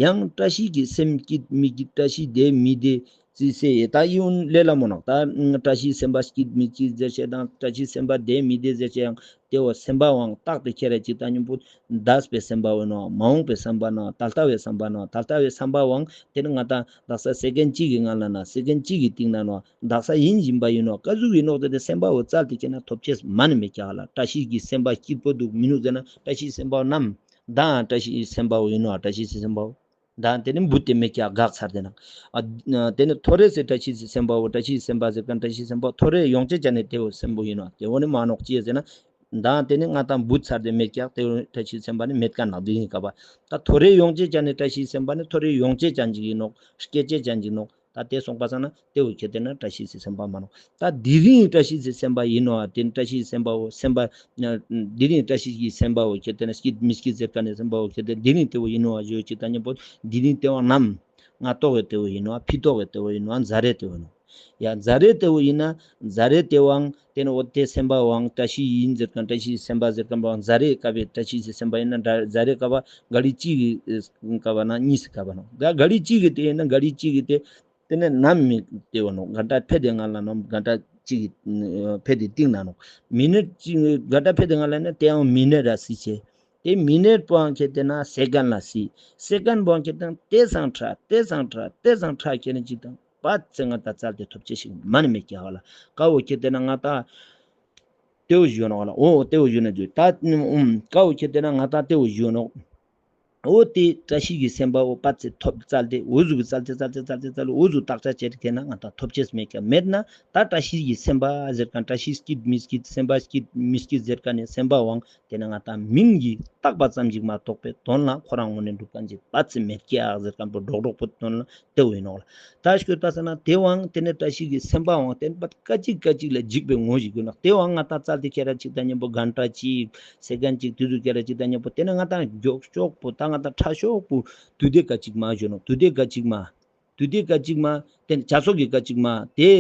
ཡང་བཀྲ་ཤིས་ཀྱི་སེམས་སྐྱིད་མི་སྐྱིད་བཀྲ་ཤིས་བདེ་མི་བདེ་རྩིས་སེ་ཡེ་ད་ཡིན་ལེ་ལ་མོ་ནོག། ད་བཀྲ་ཤིས་སེམས་པ་སྐྱིད་མི་སྐྱིད་ཟེར་ཅེས་དང་བཀྲ་ཤིས་སེམས་པ་བདེ་མི་བདེ་ཟེར་ཅེས་ཡང་དེ་བོ་སེམས་པ་བོའང་རྟག་ཏུ་ཁྱེར་ར་ཅིག་ད་སྙིང་པོ་འདས་པའི་སེམས་པ་བོ་ནོག། མ་འོངས་པའི་སེམས་པ་ནོག། ད་ལྟ་བའི་སེམས་པ་ནོག། ད་ལྟ་བའི་སེམས་པ་བོའང་དེ་ནི་ང་ཏང་དག་ས་སེ་ཀན་གཅིག་གི་ངང་ལ་ན་སེ་ཀན་གཅིག་གི་སྟེང་ན་ནོག། དག་ས་ཡིན་བཞིན་པ་ཡིན་ནོག། ག་ཟུག་ཡིན་ནོག་དེ་དེ་སེམས་པ་བོ་བཙལ་ཏེ་ཁྱེར་ན་ཐོབ་ཅེས་མ་ནི་མེད་ཀྱག་ལ། བཀྲ་ཤིས་ཀྱི་སེམས་པ་སྐྱིད་པོ་འདུག་མི་ནུག་ཟེར་ན་བཀྲ་ཤིས་སེམས་པ་བོ་ནམ་ད་བཀྲ་ཤིས་སེམས་པ་བོ་ཡིན་ནོག། བཀྲ་ཤིས་སེམས་པ་བོ་ད་དེ་ནི་འབུད་དེ་མེད་ཀྱག་འགག་ཚར་དེ་ན། ཨ་དེ་ནི་ཐོ་རེ་སེ་བཀྲ་ཤིས་སེམས་པ་བོ་བཀྲ་ཤིས་སེམས་པ་ཟེར་ཁན་བཀྲ་ཤིས་སེམས་པ་ཐོ་རེ་ཡོང་ཅེས་ཅན་ནི་དེ་བོ་སེམས་པོ་ཡིན་ནོག། དེ་བོ་ནི་མ་ནོག་ཅི་ཟེར་ན། ད་དེ་ནི་ང་ཏང་འབུད་ཚར་དེ་མེད་ཀྱག། དེ་བོ་བཀྲ་ཤིས་སེམས་པ་ནི་མེད་ཀ་ནག་དེ་ཡིན་ཀ་བ། ད་ཐོ་རེ་ཡོང་ཅེས་ཅན་ནི་བཀྲ་ཤིས་སེམས་པ་ནི་ཐོ་རེ་ཡོང་ཅེས་ཅན་ཅིག་ཡིན་ནོག། སྐྱེ་ཅེས་ཅན་ཅིག་ནོག། ད་དེ་སོང་པ་སང་ན་དེ་བོ་ཁྱེར་ཏེ་ན་བཀྲ་ཤིས་སི་སེམས་དཔའ་མ་ནོག། ད་དེ་རིང་བཀྲ་ཤིས་སི་སེམས་དཔའ་ཡིན་ནོག། དེ་བཀྲ་ཤིས་སི་སེམས་དཔའ་བོ་སེམས་དཔའ་དེ་རིང་བཀྲ་ཤིས་ཀྱི་སེམས་དཔའ་བོ་ཁྱེར་ཏེ་ན་སྐྱིད་མི་སྐྱིད་ཟེར་ཁན་ནི་སེམས་དཔའ་བོ་ཁྱེར་ཏེ་དེ་རིང་དེ་བོ་ཡིན་ནོག་ཞུ་ཅིག་ད་ཉམ་པོ་དེ་རིང་དེ་བོ་ནམ་སྔ་ཏོག་གི་དེ་བོ་ཡིན་ནོག། ཕི་ཏོག་གི་དེ་བོ་ཡིན་ནོག། ཛ་རེ་དེ་བོ་ཡིན་ནོག། ཡ་ཛ་རེ་དེ་བོ་ཡིན་ན་ཛ་རེ་དེ་བོའང་དེ་ནི་འོ་དེ་སེམས་དཔའ་བོའང་བཀྲ་ཤིས་ཡིན་ཟེར་ཁན་བཀྲ་ཤིས་སེམས་དཔའ་ཟེར་ཁན་བོའང་ཛ་རེ་ཀ་བའི་བཀྲ་ཤིས་སེམས་དཔའ་ཡིན་ན་ཛ་རེ་ཀ་བ་ག་ལི་གཅིག་གི་ཀ་བ་ན་གཉིས་སི་ཀ་བ་ནོག། ད་ག་ལི་གཅིག་གི་དེ་ཡིན་ན་ག་ལི་གཅིག་གི་དེ་དེ་ནི་ནམ་མི་དེ་བོ་ནོག། གན་ཊ་ཕེ་དེ་ང་ལ་ནོག། གན་ཊ་གཅིག་གི་ཕེ་དེ་སྟིང་ན་ནོག། མི་ནཊ་གཅིག་གན་ཊ་ཕེ་དེ་ང་ལ་ན་དེའང་མི་ནཊ་ར་སི་ཆེ། དེ་མི་ནཊ་པོའང་ཁྱེར་ཏེ་ན་སེ་ཀན་ལ་སི། སེ་ཀན་པོའང་ཁྱེར་ཏེ་ན་དེ་སང་ཁྲ་དེ་སང་ཁྲ་དེ་སང་ཁྲ་ཁྱེར་ན་ཅིག་དང་པ་ཚེ་ང་ད་ཙལ་ཏེ་ཐོབ་ཅེས་ཤིག་མ་ནི་མེད་ཀྱག་ལ། ཀ་བོ་ཁྱེར་ཏེ་ན་ང་ད་དེ་བོ་ཞུ་ནོག་ལ། འོ་དེ་བོ་ཞུ་ན་དུས་ད་ཀ་བོ་ཁྱེར་ཏེ་ན་ང་ད་དེ་བོ་ཞུ་ནོག། འོ་དེ་བཀྲ་ཤིས་ཀྱི་སེམས་དཔའ་བོ་པ་ཚེ་ཐོབ་ཙལ་ཏེ་འོ་ཟུག་གི་ཙལ་ཏེ་ཙལ་ཏེ་ཙལ་ཏེ་ཙལ་ཏེ་འོ་ཟུག་བརྟག་དཔྱད་བྱེད་ཁན་ན་ང་ད་ཐོབ་ཅེས་མེད་ཀྱག། མེད་ན་ད་བཀྲ་ཤིས་ཀྱི་སེམས་དཔའ་ཟེར་ཁན་བཀྲ་ཤིས་སྐྱིད་མི་སྐྱིད་སེམས་དཔའ་སྐྱིད་མི་སྐྱིད་ཟེར་ཁན་ནི་སེམས་དཔའ་བོའང་དེ་ན་ང་ད་མིང་གི་བཏགས་པ་ཙམ་ཞིག་མ་གཏོགས་པའི་དོན་ལ་ཁོ་རང་ངོས་ནས་འགྲུབ་ཁན་ཅིག་པ་ཚེ་མེད་ཀྱག་ཟེར་ཁན་པོ་སྒྲོག་སྒྲོག་པོ་དོན་ལ་དེ་བོ་ཡིན་ནོག་ལ། ད་སྐྱོད་པ་ས་ན་དེ་བོའང་དེ་ནི་བཀྲ་ཤིས་ཀྱི་སེམས་དཔའ་བོའང་དེ་ནི་པ་སྐད་ཅིག་སྐད་ཅིག་ལ་འཇིགས་པའི་ངོ་ཞིག་ཡོད་ནོག། དེ་བོའང་ང་ད་ཙལ་ཏེ་ཁྱེར་ར་ཅིག་ད་ཉམ་པོ་གན་ཊ་ཅིག་སེ་ཀན་ཅིག་དེ་ཟུག་ཁྱེར་ར་ཅིག་ད་ཉམ་པོ་དེ་ནི་ང་ད་མགྱོགས་ཤོག་པོ་ད་ང་ད་ཁྲ་ཤོག་པོ་དུས་དེ་ཀ་ཅིག་མ་ཞུ་ནོག། དུས་དེ་ཀ་ཅིག་མ་དུས་དེ་ཀ་ཅིག་མ་དེ་ནི་བྱ་ཚོགས་ཀྱི་ཀ་ཅིག་མ་དེ་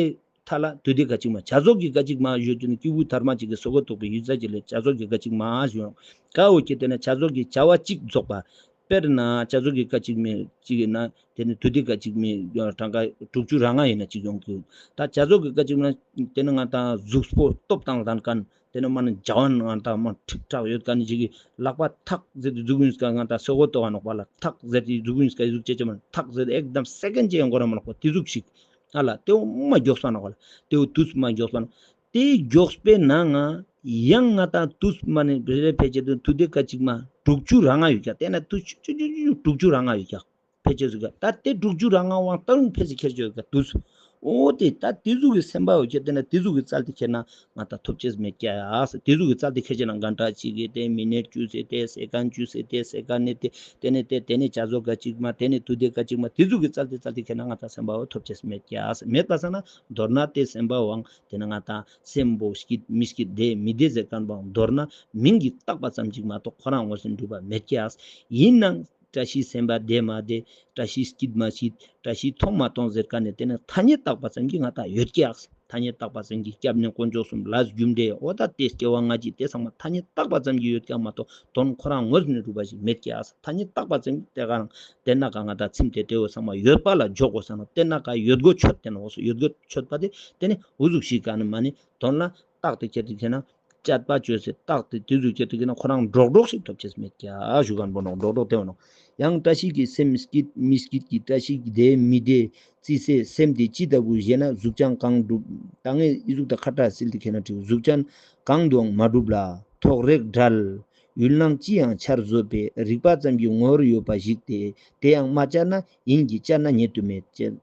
ཐ་ལ་དུས་དེ་ཀ་ཅིག་མ་བྱ་ཚོགས་ཀྱི་ཀ་ཅིག་མ་ཞུ་དུས་ནི་སྐྱེས་བུ་དར་མ་ཅིག་གི་སོ་གོ་ཐོག་པའི་ཡུལ་ས་ཅིག་ལས་བྱ་ཚོགས་ཀྱི་ཀ་ཅིག་མ་ཞུ་ནོག། ཀ་བོ་ཁྱེར་ཏེ་ན་བྱ་ཚོགས་ཀྱི་བྱ་བ་གཅིག་རྫོགས་པ། དཔེར་ན་བྱ་ཚོགས་ཀྱི་ཀ་ཅིག་མའི་ཅིག་ཡིན་ན་དེ་ནི་དུས་དེ་ཀ་ཅིག་མའི་གྲངས་ཀ་དྲུག་ཅུ་རེ་ལྔ་ཡིན་ན་ཅིག་ཡོང་གི་ཡོད། ད་བྱ་ཚོགས་ཀྱི་ཀ་ཅིག་མ་དེ་ནི་ང་ད་གཟུགས་པོ་སྟོབས་དང་ལྡན་ཁན་དེ་ནི་མ་ནི་འཇའ་ཝན་ང་ད་མ་ཁྲིག་ཁྲག་ཡོད་ཁན་ཅིག་གི་ལག་པ་ཐག་ཟེར་ཏེ་འཛུགས་ཡིན་ཀ་ང་ད་སོ་གོ་ཏོ་བ་ནོག་པ་ལ་ཐག་ཟེར་ཏེ་འཛུགས་ཡིན་ཀ་གཟུགས་ཅེ་ཅེ་མ་ཐག་ཟེར་ཏེ་ཨེག་དམ་སེ་ཀན་ཅིག་ཡང་འགོར་ར་མ་ནོག་པ་དེ་ཟུག་ཞིག་ཨ་ལ་དེ་བོ་མ་མགྱོགས་པ་ནོག་པ་ལ་དེ་བོ་དུས་མ་མགྱོགས་པ་ནོག། དེ་མགྱོགས་པའི་ནང་ང་ཡང་ང་ད་དུས་མ་ནི་རེ་རེ་ཕལ་ཆེར་དུ་དུས་དེ་ཀ་ཅིག་མ་དྲུག་ཅུ་རེ་ལྔ་ཡོད་ཀྱག། དེ་ན་དུས་ཆུ་ཆུ་ཆུ་ཆུ་དྲུག་ཅུ་རེ་ལྔ་ཡོད་ཀྱག། ཕལ་ཆེར་ཟུག་ག་ད་དེ་དྲུག་ཅུ་རེ་ལྔ་བོའང་ད་རུང་ཕལ་ཆེར་ཁྱེར་ཆོག་ཡོད་ཀྱག་དུས། འོ་དེ་ད་དེ་ཟུག་གི་སེམས་དཔའ་བོ་ཁྱེར་ཏེ་ན་དེ་ཟུག་གི་ཙལ་ཏེ་ཁྱེར་ན་ང་ད་ཐོབ་ཅེས་མེད་ཀྱག། དེ་ཟུག་གི་ཙལ་ཏེ་ཁྱེར་ཆེ་ན་གན་ཊ་གཅིག་གི་དེ་མི་ནཊ་བཅུ་ཟེར་ཏེ་སེ་ཀན་བཅུ་ཟེར་ཏེ་སེ་ཀན་ནི་དེ་དེ་ནི་དེ་དེ་ནི་བྱ་ཚོགས་ཀ་ཅིག་མ་དེ་ནི་དུས་དེ་ཀ་ཅིག་མ་དེ་ཟུག་གི་ཙལ་ཏེ་ཙལ་ཏེ་ཁྱེར་ན་ང་ད་སེམས་དཔའ་བོ་ཐོབ་ཅེས་མེད་ཀྱག། མེད་པ་ས་ན་མདོར་ན་དེ་སེམས་དཔའ་བོའང་དེ་ན་ང་ད་སེམས་པོ་སྐྱིད་མི་སྐྱིད་བདེ་མི་བདེ་ཟེར་ཁན་བོའང་མདོར་ན་མིང་གི་བཏགས་པ་ཙམ་ཅིག་མ་གཏོགས་ཁོ་རང་ངོས་ནས་འགྲུབ་པ་མེད་ཀྱག། ཡིན་ནའང་བཀྲ་ཤིས་སེམས་དཔའ་བདེ་མ་བདེ་བཀྲ་ཤིས་སྐྱིད་མ་སྐྱིད་བཀྲ་ཤིས་མཐོང་མ་མཐོང་ཟེར་ཁན་ནི་དེ་ནི་ཐ་སྙད་བཏགས་པ་ཙམ་གྱིས་ང་ད་ཡོད་ཀྱག། ཐ་སྙད་བཏགས་པ་ཙམ་གྱིས་སྐྱབས་གནས་དཀོན་མཆོག་གསུམ་ལས་རྒྱུ་འབྲས་འོ་ད་དེ་སྐྱེ་བ་སྔ་ཕྱི་དེ་ཚང་མ་ཐ་སྙད་བཏགས་པ་ཙམ་གྱིས་ཡོད་ཀྱག་མ་གཏོགས་དོན་ཁོ་རང་ངོས་ནས་གྲུབ་པ་ཞིག་མེད་ཀྱག། ཐ་སྙད་བཏགས་པ་ཙམ་གྱིས་དེ་ག་རང་དེ་ན་ག་ང་ད་ཚིམ་སྟེ་དེ་བོ་ཚང་མ་ཡོད་པ་ལ་འཇོག་དགོས་ས་ནོག། དེ་ན་ག་ཡོད་དགོས་ཆོད་དེ་ནོག། ཡོད་དགོས་ཆོད་པ་དེ་དེ་ནི་འུ་ཟུག་ཞིག་ག་ནི་མ་ནི་དོན་ལ་རྟག་ཏུ་ཁྱེར་ཏེ་ཁྱེར་ན། དཔྱད་པ་བཅོས་སེ་རྟག་ཏུ་དེ་ཟུག་ཁྱེར་ཏེ་ཁྱེར་ན་ཁོ་རང་འགྲོགས་འགྲོགས་ཤིག་ཐོབ་ཅེས་མེད་ཀྱག་ཞུ་ཁན་པོ་ནོག། འགྲོགས་འགྲོགས་དེ་བོ་ནོག། ཡང་བཀྲ་ཤིས་ཀྱི་སེམས་སྐྱིད་མི་སྐྱིད་ཀྱི་བཀྲ་ཤིས་ཀྱི་བདེ་མི་བདེ་རྩིས་སེ་སེམས་དེ་ཅི་ལྟ་བུ་ཞེ་ན་གཟུགས་ཅན་གང་འགྲུབ། ད་ངས་ཨི་ཟུག་ད་ཁ་ཏ་སིལ་ཏེ་ཁྱེར་ན་འགྲིག། གཟུགས་ཅན་གང་དུའང་མ་གྲུབ་ལ་ཐོགས་རེག་བྲལ། ཡུལ་སྣང་ཅི་ཡང་འཆར་བཟོད་པའི་རིག་པ་ཙམ་གྱི་ངོ་བོར་ཡོད་པ་ཞིག་སྟེ། དེ་ཡང་མ་སྤྱད་ན་ཡིན་གྱི་སྤྱད་ན་ཉེ་དུ་མེད་ཅེས།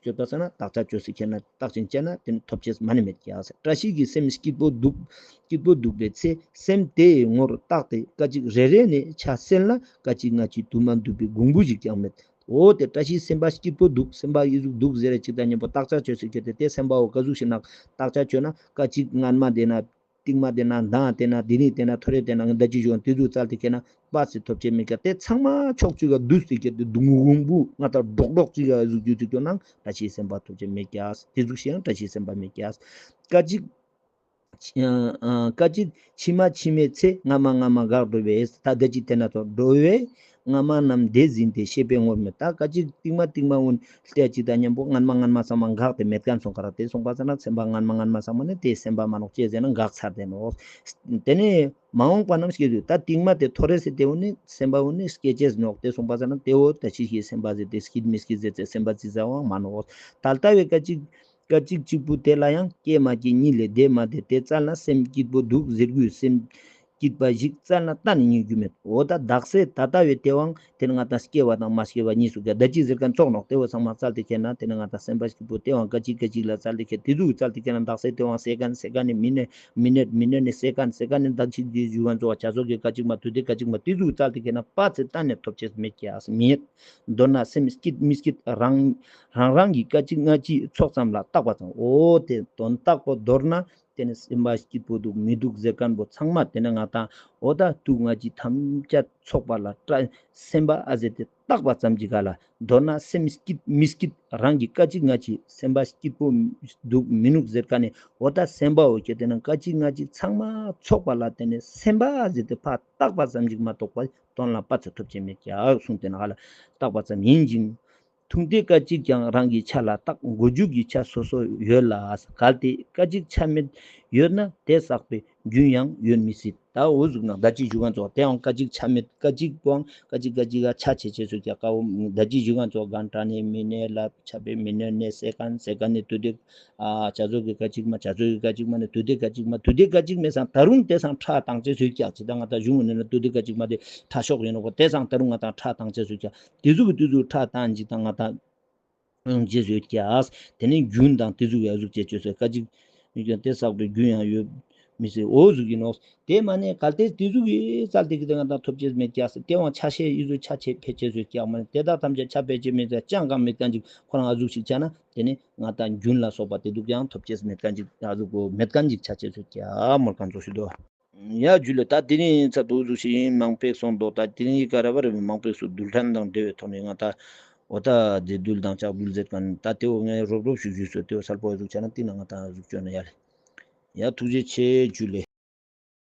སྐྱོད་པ་ས་ན་བརྟག་དཔྱད་བཅོས་སེ་ཁྱེར་ན་བརྟག་ཅིང་དཔྱད་ན་དེ་ནི་ཐོབ་ཅེས་མ་ནི་མེད་ཀྱག། བཀྲ་ཤིས་ཀྱི་སེམས་སྐྱིད་པོ་འདུག། སྐྱིད་པོ་འདུག་པའི་ཚེ་སེམས་དེའི་ངོར་བརྟགས་ཏེ་སྐད་ཅིག་རེ་རེ་ནས་ཆ་སེལ་ན་སྐད་ཅིག་སྔ་ཕྱི་དུ་མ་འདུག་པའི་གོང་བུ་ཞིག་ཀྱང་མེད། འོ་དེ་བཀྲ་ཤིས་སེམས་དཔའ་སྐྱིད་པོ་འདུག། སེམས་དཔའ་ཨི་ཟུག་འདུག་ཟེར་ར་ཅིག་དང་མཉམ་པོ་བརྟག་དཔྱད་བཅོས་སེ་ཁྱེར་ཏེ་དེ་སེམས་དཔའ་བོ་ག་ཟུག་ཞིག་ན་བརྟག་དཔྱད་བཅོས་ན་སྐད་ཅིག་སྔན་མ་དེ་ན། རྟིང་མ་དེ་ན་མདང་དེ་ན་དེ་རིང་དེ་ན་ཐོ་རེ་དེ་ན་ང་ད་ཅི་ཞུ་དེ་ཚོ་བཙལ་ཏེ་ཁྱེར་ན་པ་སེ་ཐོབ་ཅེས་མེད་ཀྱག། དེ་ཚང་མ་ཕྱོགས་གཅིག་ག་བསྡུས་ཏེ་ཁྱེར་ཏེ་སྡུག་བསྔལ་གོང་བུ་ང་ད་སྒྲོག་སྒྲོག་གཅིག་ག་ཟུག་རྒྱུ་ཅིག་ཏུ་ནང་བཀྲ་ཤིས་སེམས་དཔའ་ཐོབ་ཅེས་མེད་ཀྱག། དེ་ཟུག་ཤིག་ཡང་བཀྲ་ཤིས་སེམས་དཔའ་མེད་ཀྱག། སྐད་ཅིག་སྐད་ཅིག་ཕྱི་མ་ཕྱི་མའི་ཚེ་སྔ་མ་སྔ་མ་འགག་འགྲོ་བས། ད་ད་ཅི་དེ་ན་ཐོ་འགྲོ་བས། སྔ་མ་རྣམས་འདས་ཟིན་ཏེ་ཤེས་པའི་ངོར་མེད། ད་སྐད་ཅིག་རྟིང་མ་རྟིང་མ་འོན་ལྟས་ཅིག་དང་མཉམ་པོ་སྔན་མ་སྔན་མ་ཚང་མ་འགག་སྟེ་མེད་ཁན་སོང་ཁ་ར། དེ་སོང་པ་ས་ན་སེམས་དཔའ་སྔན་མ་སྔན་མ་ཚང་མ་ནི་དེ་སེམས་དཔའ་མ་ནོག་ཅི་ཟེར་ན་འགག་ཚར་ཏེ་ནོག། དེ་ནས་མ་འོངས་པ་རྣམས་སྐྱེ་དུས་ད་རྟིང་མ་དེ་ཐོ་རེ་སེ་དེ་བོ་ནི་སེམས་དཔའ་བོ་ནི་སྐྱེ་ཅེས་ནོག། དེ་སོང་པ་ས་ན་དེ་བོ་བཀྲ་ཤིས་ཀྱི་སེམས་དཔའ་ཟེར་ཏེ་སྐྱིད་མི་སྐྱིད་ཟེར་ཏེ་སེམས་དཔའ་རྩི་ས་བོའང་མ་ནོག། ད་ལྟ་བའི་སྐད་ཅིག་སྐད་ཅིག་གཅིག་པུ་དེ་ལ་ཡང་སྐྱེ་མ་སྐྱེ་གཉིད་ལས་འདས་མ་འདས་དེ་བཙལ་ན་སེམས་སྐྱིད་པོ་འདུག་ཟེར་དགོས། སེམས་ སྐྱིད་པ་ཞིག་བཙལ་ན་གཏན་ནས་རྙེད་རྒྱུ་མེད། འོ་ད་དག་ས་ད་ལྟ་བའི་དེ་བོའང་དེ་ནི་ང་ཏང་སྐྱེ་བ་དང་མ་སྐྱེ་བ་གཉིས་སུ་ག་ད་ཅི་ཟེར་མཁན་ཙོགས་ནོག། དེ་བོ་ཚང་མ་བཙལ་ཏེ་ཁྱེར་ན་དེ་ནི་ང་ཏང་སེམས་པ་སྐྱིད་པོ་དེ་བོའང་སྐད་ཅིག་སྐད་ཅིག་ལ་བཙལ་ཏེ་ཁྱེར། དེ་ཟུག་བཙལ་ཏེ་ཁྱེར་ན་དག་ས་དེ་བོའང་སེ་ཀན་སེ་ཀན་ནི་མི་ནེ་མི་ནེ་མི་ནེ་ནི་སེ་ཀན་སེ་ཀན་ནི་ད་ཅི་དེ་ཞུ་བ་ཙོགས་བྱ་ཚོགས་ཀྱི་སྐད་ཅིག་མ་དུས་དེ་སྐད་ཅིག་མ་དེ་ཟུག་བཙལ་ཏེ་ཁྱེར་ན་པ་ཚེ་གཏན་ནས་ཐོབ་ཅེས་མེད་ཀྱག་མེད། མདོར་ན་སེམས་སྐྱིད་མི་སྐྱིད་རང་རང་རང་གི་སྐད་ཅིག་སྔ་ཕྱི་ཚོགས་ཙམ་ལ་བརྟག་པ་ཙམ། འོ་དེ་དོན་དག་པོ་མདོར་ན་དེ་ནི་སེམས་པ་སྐྱིད་པོ་འདུག་མི་འདུག་ཟེར་མཁན་པོ་ཚང་མ་དེ་ནི་ང་ཏང་འོ་ད་དུས་སྔ་ཕྱི་ཐམས་ཅད་ཚོགས་པ་ལ་བཀྲ་སེམས་པ་ཨ་ཟེར་ཏེ་བརྟག་པ་ཙམ་གྱི་ག་ལ། མདོར་ན་སེམས་སྐྱིད་མི་སྐྱིད་རང་གི་སྐད་ཅིག་སྔ་ཕྱི་སེམས་པ་སྐྱིད་པོ་འདུག་མི་འདུག་ཟེར་མཁན་ནི་འོ་ད་སེམས་པ་འོ་ཁྱེད་དེ་ནི་སྐད་ཅིག་སྔ་ཕྱི་ཚང་མ་ཚོགས་པ་ལ་དེ་ནི་སེམས་པ་ཨ་ཟེར་ཏེ་ཕར་བརྟག་པ་ཙམ་གྱི་མ་གཏོགས་པ་དོན་ལ་པ་ཚེ་ཐོབ་ཅེས་མེད་ཀྱག་གསུངས་ཏེ་ན་ག་ལ་བརྟག་པ་ཙམ་ཡིན་ཅིང་། ཐུང་ཏེ་སྐད་ཅིག་ཀྱང་རང་གི་ཆ་ལ་བརྟག་མགོ་མཇུག་གི་ཆ་སོ་སོ་ཡོད་ལ། གལ་ཏེ་སྐད་ཅིག་ཆ་མེད་ཡོད་ན་དེ་བསགས་པའི་རྒྱུན་ཡང་ཡོད་མི་སྲིད། ད་འོ་ཟུག་ན་ད་ཅི་ཞུ་མཁན་ཙོགས་དེའང་སྐད་ཅིག་ཆ་མེད་སྐད་ཅིག་པོའང་སྐད་ཅིག་སྐད་ཅིག་ག་ཆ་ཆེ་ཆེ་སུ་ཀྱག་ཀ་འོ་ད་ཅི་ཞུ་མཁན་ཙོགས་གན་ཏྲ་ནེ་མི་ནེ་ལ་ཆ་པེ་མི་ནེ་ནེ་སེ་ཀན་སེ་ཀན་ནེ་དུས་དེ་ཨ་བྱ་ཚོགས་ཀྱི་སྐད་ཅིག་མ་བྱ་ཚོགས་ཀྱི་སྐད་ཅིག་མ་ནི་དུས་དེ་སྐད་ཅིག་མ་དུས་དེ་སྐད་ཅིག་མེད་སང་ད་རུང་དེ་སང་ཁྲ་བཏང་ཅེས་སུ་ཀྱག་ཅི་ད་ང་ད་གཞུང་ནི་ན་དུས་དེ་སྐད་ཅིག་མ་དེ་ཁྲ་ཤོག་ཡིན་ནོ་དེ་སང་ད་རུང་ང་ད་ཁྲ་བཏང་ཅེས་སུ་ཀྱག་དེ་ཟུག་གི་དུས་ཟུག་ཁྲ་བཏང་ཅིག་ད་ང་ད་ཅེས་སུ་ཀྱག་དེ་ནི་རྒྱུན་དང་དེ་ཟུག་ཡ་ཟུག་ཅེས་ཅོས་སུ་སྐད་ཅིག་དེ་བསགས་པའི་རྒྱུན་ཡང་ཡོད་མི་སྲིད། འོ་ཟུག་ཡིན་ནོ། དེ་མ་ནས་གལ་ཏེ་དེ་ཟུག་ཡིན་ཙལ་ཏེ་གི་དེ་ང་ད་ཐོབ་ཅེས་མེད་ཀྱག་ཟེར་དེ་བོའང་ཆ་ཤས་ཡིན་ཟུག་ཆ་ཆེ་ཕེ་ཅེས་སུ་ཀྱག་མ་ནི་དེ་དག་ཐམས་ཅད་ཆ་ཕེ་ཅེས་མེད་ཀྱག་ཅང་གང་མེད་མཁན་ཅིག་ཁོ་རང་ཨ་ཟུག་ཞིག་ཆ་ན་དེ་ནི་ང་ད་རྒྱུན་ལ་སོགས་པ་དེ་དུག་ཡང་ཐོབ་ཅེས་མེད་མཁན་ཅིག་ཨ་ཟུག་གོ་མེད་མཁན་ཅིག་ཆ་ཅེས་སུ་ཀྱག་མོལ་མཁན་ཙོགས་ཤིག་འདུག། ཡ་ཇུ་ལེ། ད་དེ་རིང་ཚ་དུ་ཟུག་ཞིག་ཡིན་མང་པོ་སོང་འདུག། ད་དེ་རིང་ཡི་ག་ར་བ་རེ་མང་པོ་སུ་རྡུལ་ཕྲན་དང་འབྲེལ་བའི་ཐོག་ནས་ང་ད་འོ་ད་དེ་རྡུལ་དང་ལྕགས་རྡུལ་ཟེར་མཁན་ད་དེ་བོ་ངས་རོབ་རོབ་ཞུ་ཞུས་སོ། དེ་བོ་སལ་པོ་ཟུག་ཆ་ན་དེ་ན་ང་ད་ཟུག་ཅོ་ན་ཡ་ལེ། ཡ་ཐུགས་རྗེ་ཆེ་ཇུ་ལེ།